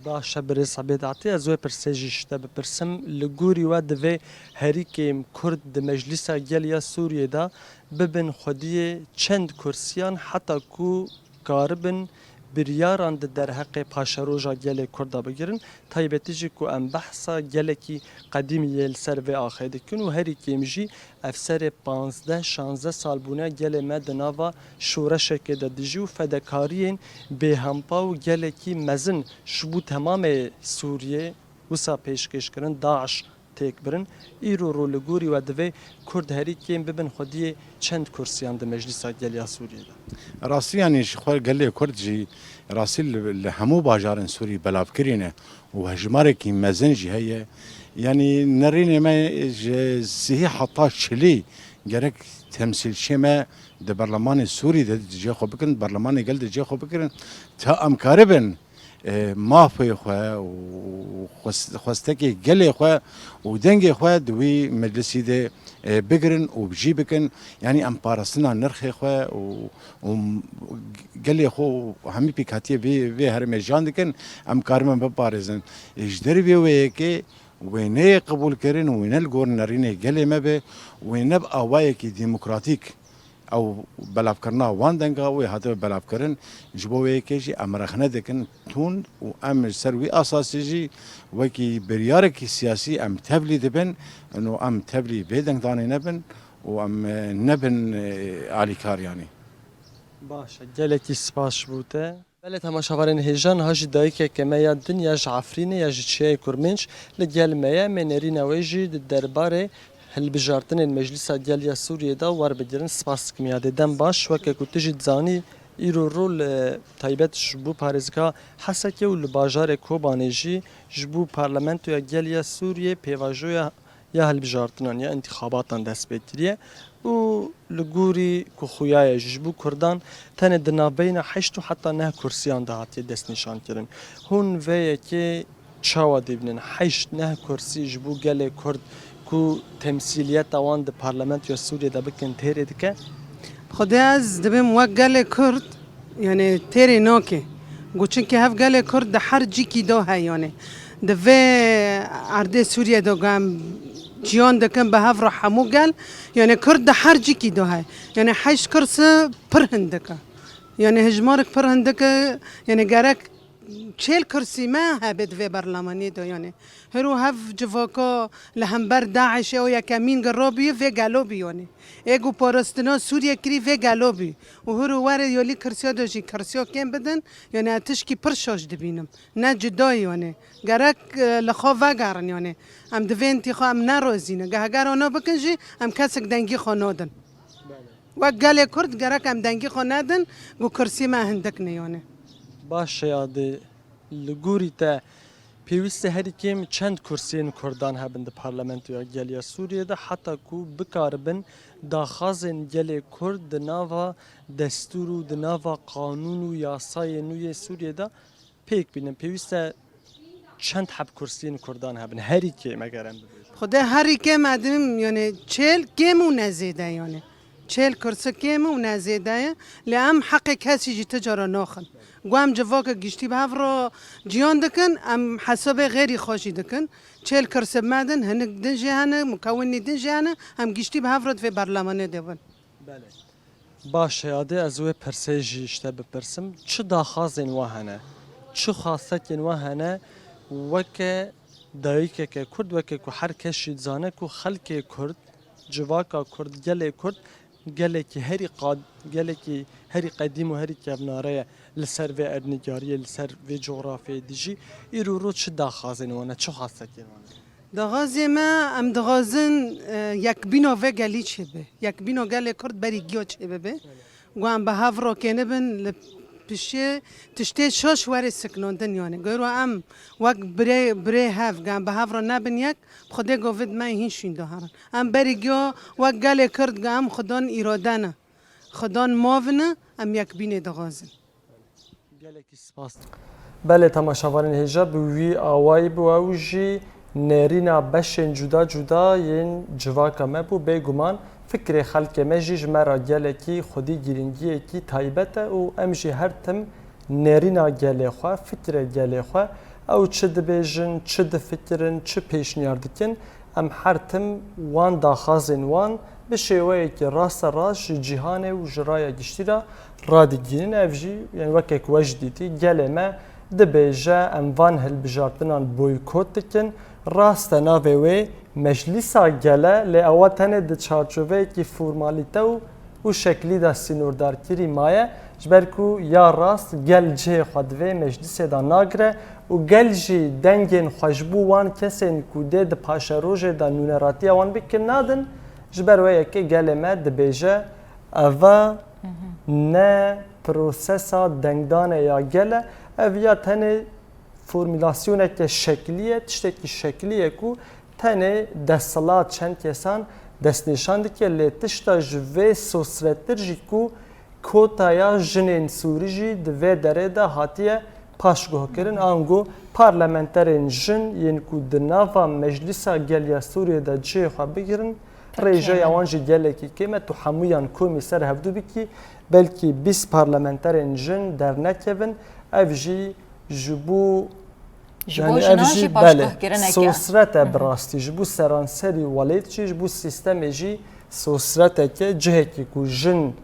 Baş e, birêz Ebêd Atî, ez wê pirsê jî ji te bipirsim. Li gorî we divê herî kêm Kurd di Meclîsa Gel ya Sûriyê de bibin xwediyê çend kursiyan heta ku karibin biryaran di derheqê paşeroja gelê Kurd de bigirin, taybetî jî ku em behsa gelekî qedîmî yê li ser vê axê dikin û herî kêm jî ev serê panzdeh şanzdeh sal bûne gelê me di nava şoreşekê de dijî û fedekariyên bêhempa û gelekî mezin ji bo temamê Sûriyê wisa pêşkêşkirin, DAIŞ têk birin. Îro rû li gorî we divê Kurd herî kêm bibin xwediyê çend kursiyan di Meclîsa Gel ya Sûriyê de? Rastî yanî ji xwe gelê Kurd jî rastî li, li hemû bajarên Sûrî belavkirî ne û hejmarekî mezin jî heye. Yanî nerînê me ji sihî heta çilî gerek temsîlçiyê me di berlemanê Sûrî de di cihê xwe bikirin, di berlemanê gel de cihê xwe bikirin, ta em karibin, e, mafê xwe û xwest-, xwestekê gelê xwe û dengê xwe di wî meclisî de, e, bigirin û bijî bikin. Yanî em parastina nirxê xwe û, û gelê xwe û hemî pêkhatiyê vê, vê herêmê jiyan dikin, em karibin biparêzin. E, ji dervê wê yekê wê neyê qebûlkirin, wê ne li gor nerînê gelê me be, wê ne bi awayekî demokratîk ew belavkirina wan denga wê hatibe belavkirin, ji bo wê yekê jî em rexne dikin tund û em ji ser wî asasî jî wekî biryarekî siyasî em tevlî dibin, û em tevlî vê dengdanê nebin û em, e, nebin, e, alîkar yanî. Baş e, gelekî spas ji bo te. Belê temaşevanên hêja, niha jî dayikeke me ya din ya ji Efrînê ya ji Çiyayê Kurmênc li gel me ye. Em ê nerîna wê jî di derbarê hilbijartinên Meclîsa Gel ya Sûriyê de werbigirin. Spas dikim yadê. Dem baş, weke ku tu jî dizanî, îro rû li taybet ji bo parêzgeha Hesekê û li bajarê Kobanê jî ji bo Parlamentoya Gel ya Sûriyê pêvajoya ya hilbijartinan ya întîxabatan dest pê kiriye û li gorî ku xuya ye jî ji bo Kurdan tenê di navbeyna heşt û heta neh kursiyan de hatiye destnîşankirin. Hûn vê yekê çawa dibînin? Heşt neh kursî ji bo gelê Kurd ku temsîliyeta wan di Parlamentoya Sûriyê de bikin têrê dike? Xwedê ez dibêm wek gelê Kurd, yanî têrê nake. Got çunkî hev gelê Kurd di her cîkî de heye, yanî di vê erdê Sûriyê de ku em ciyan dikin bi hev re hemû gel, yanî Kurd di her cîkî de heye. Yanî heşt kursi pir hindik e. Yanî hejmarek pir hindik e, yanî gerek çêl kursî me hebe di vê berlemanî de, yanî. Hiro hev civaka li hember DAIŞê û yekemîn giro bî, vê gelo bî, yanî. Ê ku parastina Sûriyê kirî, vê gelo bî. Û hiro were yolî kursiya de jî kursiya kêm bidin, yanî ez tişkî pir şaş dibînim. Ne cuda, yanî. Gerek, e, li xwe vegerin, yanî. Em di vê întîxa em nerozîne. Ge heger ana bikin jî, em kesek dengî xwe nadin. Wek gelê Kurd gerek em dengî xwe nedin, ku kursî me hindik ne, yanî. Baş e, yadê, li gorî te pêwîst e herî kêm çend kursiyên Kurdan hebin di Parlamentoya Gel ya Sûriyê de, heta ku bikaribin daxwazên gelê Kurd di nava destûr û di nava qanûn û yasayên nû yê Sûriyê de pêk bînin? Pêwîst e çend heb kursiyên Kurdan hebin? Herî kêm eger em bibêjin. Xwedê herî kêm edim, yanî çêl kêm û ne zêde, yanî. Çêl kursi kêm û ne zêde ye. Lê em heqê kesî jî ti cara naxin. Ku em civaka giştî bi hev re ciyan dikin, em hesabê xêrî xwe jî dikin. Çêl kursi me din, hinik din jî hene, mukewinî din jî hene, em giştî bi hev re di vê berlemanê de bin. Belê. Baş e, yadê, ez wê pirsê jî ji te bipirsim. Çi daxwazên we hene? Çi xwestekên we hene weke Dayikeke Kurd, weke ku her kes jî dizane ku xelkê Kurd, civaka Kurd, gelê Kurd, gelekî herî qad-, gelekî herî qedîm û herî kevnare ye li ser vê erdnîgariyê, li ser vê cografyayê dijî. Îro ro çi daxazên wan e, çi xwestekên wan e? Daxazê me, em dixwazin, e, yekbîna vê gelî çêbe. Yekbîna gelê Kurd berî giya çêbibe. Ku em bi hev rakênibin li piştê tiştê şaş were siknandin, yanî. Gero em wek birê, birê hev, ku em bi hev re nebin yek, bi Xwedê govê me hîn şûnda herin. Em berî giya wek gelê Kurd, ku em xudan îrade ne. Xudan mav ne, em yekbînê dixwazin. Gelekî spas. Belê, temaşevanên hêja, bi wî awayî bû, ew jî nêrîna beşên cuda cuda yên civaka me bû. Bêguman fikrê xelkê me jî ji me re gelekî xwedî girîngiyekî taybet e û em jî her tim nêrîna gelê xwe, fikrê gelê xwe, ew çi dibêjin, çi difikirin, çi pêşniyar dikin, em her tim wan daxazên wan bi şêweyekî rasterast ji cîhanê û ji raya giştî re radigihînin. Ev jî, yani weke ku we jî dîtî, gelê me dibêje, em van hilbijartinan boykot dikin. Rast e, navê wê Meclîsa Gel e, lê ewa tenê di çarçoveyekî formalîte û û şeklî de sînordarkirî maye, ji ber ku ya rast gel cihê xwe di vê meclîsê de nagire û gel jî dengên xwe ji bo wan kesên ku dê di paşerojê de nûneratiya wan bikin nadin, ji ber wê yekê gelê me dibêje, eva ne prosesa dengdanê ya gel e, ev ya tenê formulasyoneke şeklî ye, tiştekî şeklî ye ku tenê desthilat çend kesan destnîşan dike, lê tişta ji vê sosretir jî ku kotaya jinên Sûrî jî di vê derê de hatiye paşguhkirin, ango parlamenterên jin yên ku di nava Meclîsa Gel ya Sûriyê de cihê xwe bigirin, rêjeya wan jî gelekî kêm e. Tu hemûyan komî ser hevdû bikî, belkî bîst parlamenterên jin dernekevin, ev jî ji bo Ji bo yani ev jinan jî, jî belê, paşguhkirineke. Sosret e bi rastî. Ji bo seranserî welêt jî, ji bo sîstemê jî sosreteke, cihekî ku jin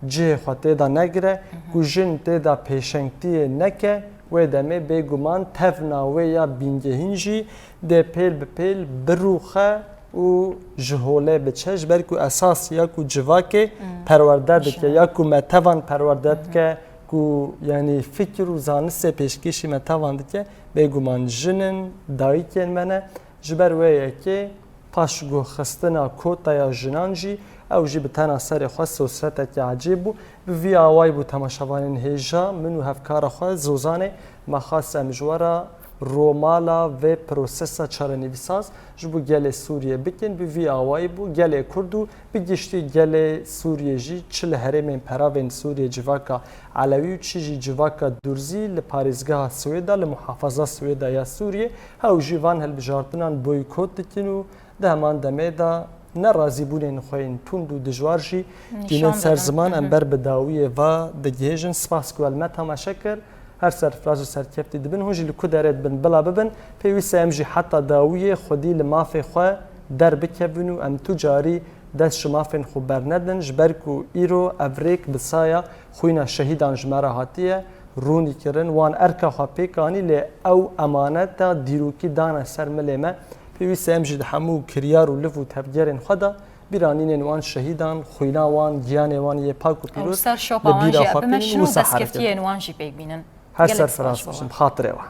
cihê xwe tê de negire, ku jin tê de pêşengtiyê neke, wê demê bêguman tevna wê ya bîngehîn jî dê pêl bi pêl birûxe û ji holê biçe, ji ber ku esas ya ku civakê perwerde dike, ya ku me tevan perwerde dike, ku, yanî, fikir û zanistê pêşkêşî me tevan dike, bêguman jin in, dayikên me ne. Ji ber wê yekê paşguhxistina kotaya jinan jî, ew jî bi tena serê xwe sosretekî ecêb bû. Bi vî awayî bû, temaşevanên hêja, min û hevkara xwe Zozanê me xwest em ji we re romala vê prosesa çarenivîsaz ji bo gelê Sûriyê bikin. Bi vî awayî bû, gelê Kurd û bi giştî gelê Sûriyê jî, çi li herêmên peravên Sûriyê civaka Elewî û çi jî civaka Durzî li parêzgeha Swêda, li muhafaza Swêda ya Sûriyê, hew jî van hilbijartinan boykot dikin û di heman demê de nerazîbûnên xwe yên tund û dijwar jî tînin ser ziman. Em ber bi dawiyê va digihêjin. Spas ku we li me temaşe kir. Her serfiraz û serkeftî dibin. Hûn jî li ku derê dibin, bila bibin. Pêwîst e em jî heta dawiyê xwedî li mafê xwe derbikevin û em tu carî dest ji mafên xwe bernedin, ji ber ku îro ev rêk bi saya xwîna şehîdan ji me re hatiye rûnî kirin, wan erka xwe pêk anî, lê ew emaneta dîrokî dane ser milê me. Pêwîst e em jî di hemû kiryar û liv û tevgerên xwe de bîranînên wan şehîdan, xwîna wan, giyanê wan yê pak û pîroz li bîra xwe bînin û wisa hereket. Her serfiraz bibin, bi xatirê we.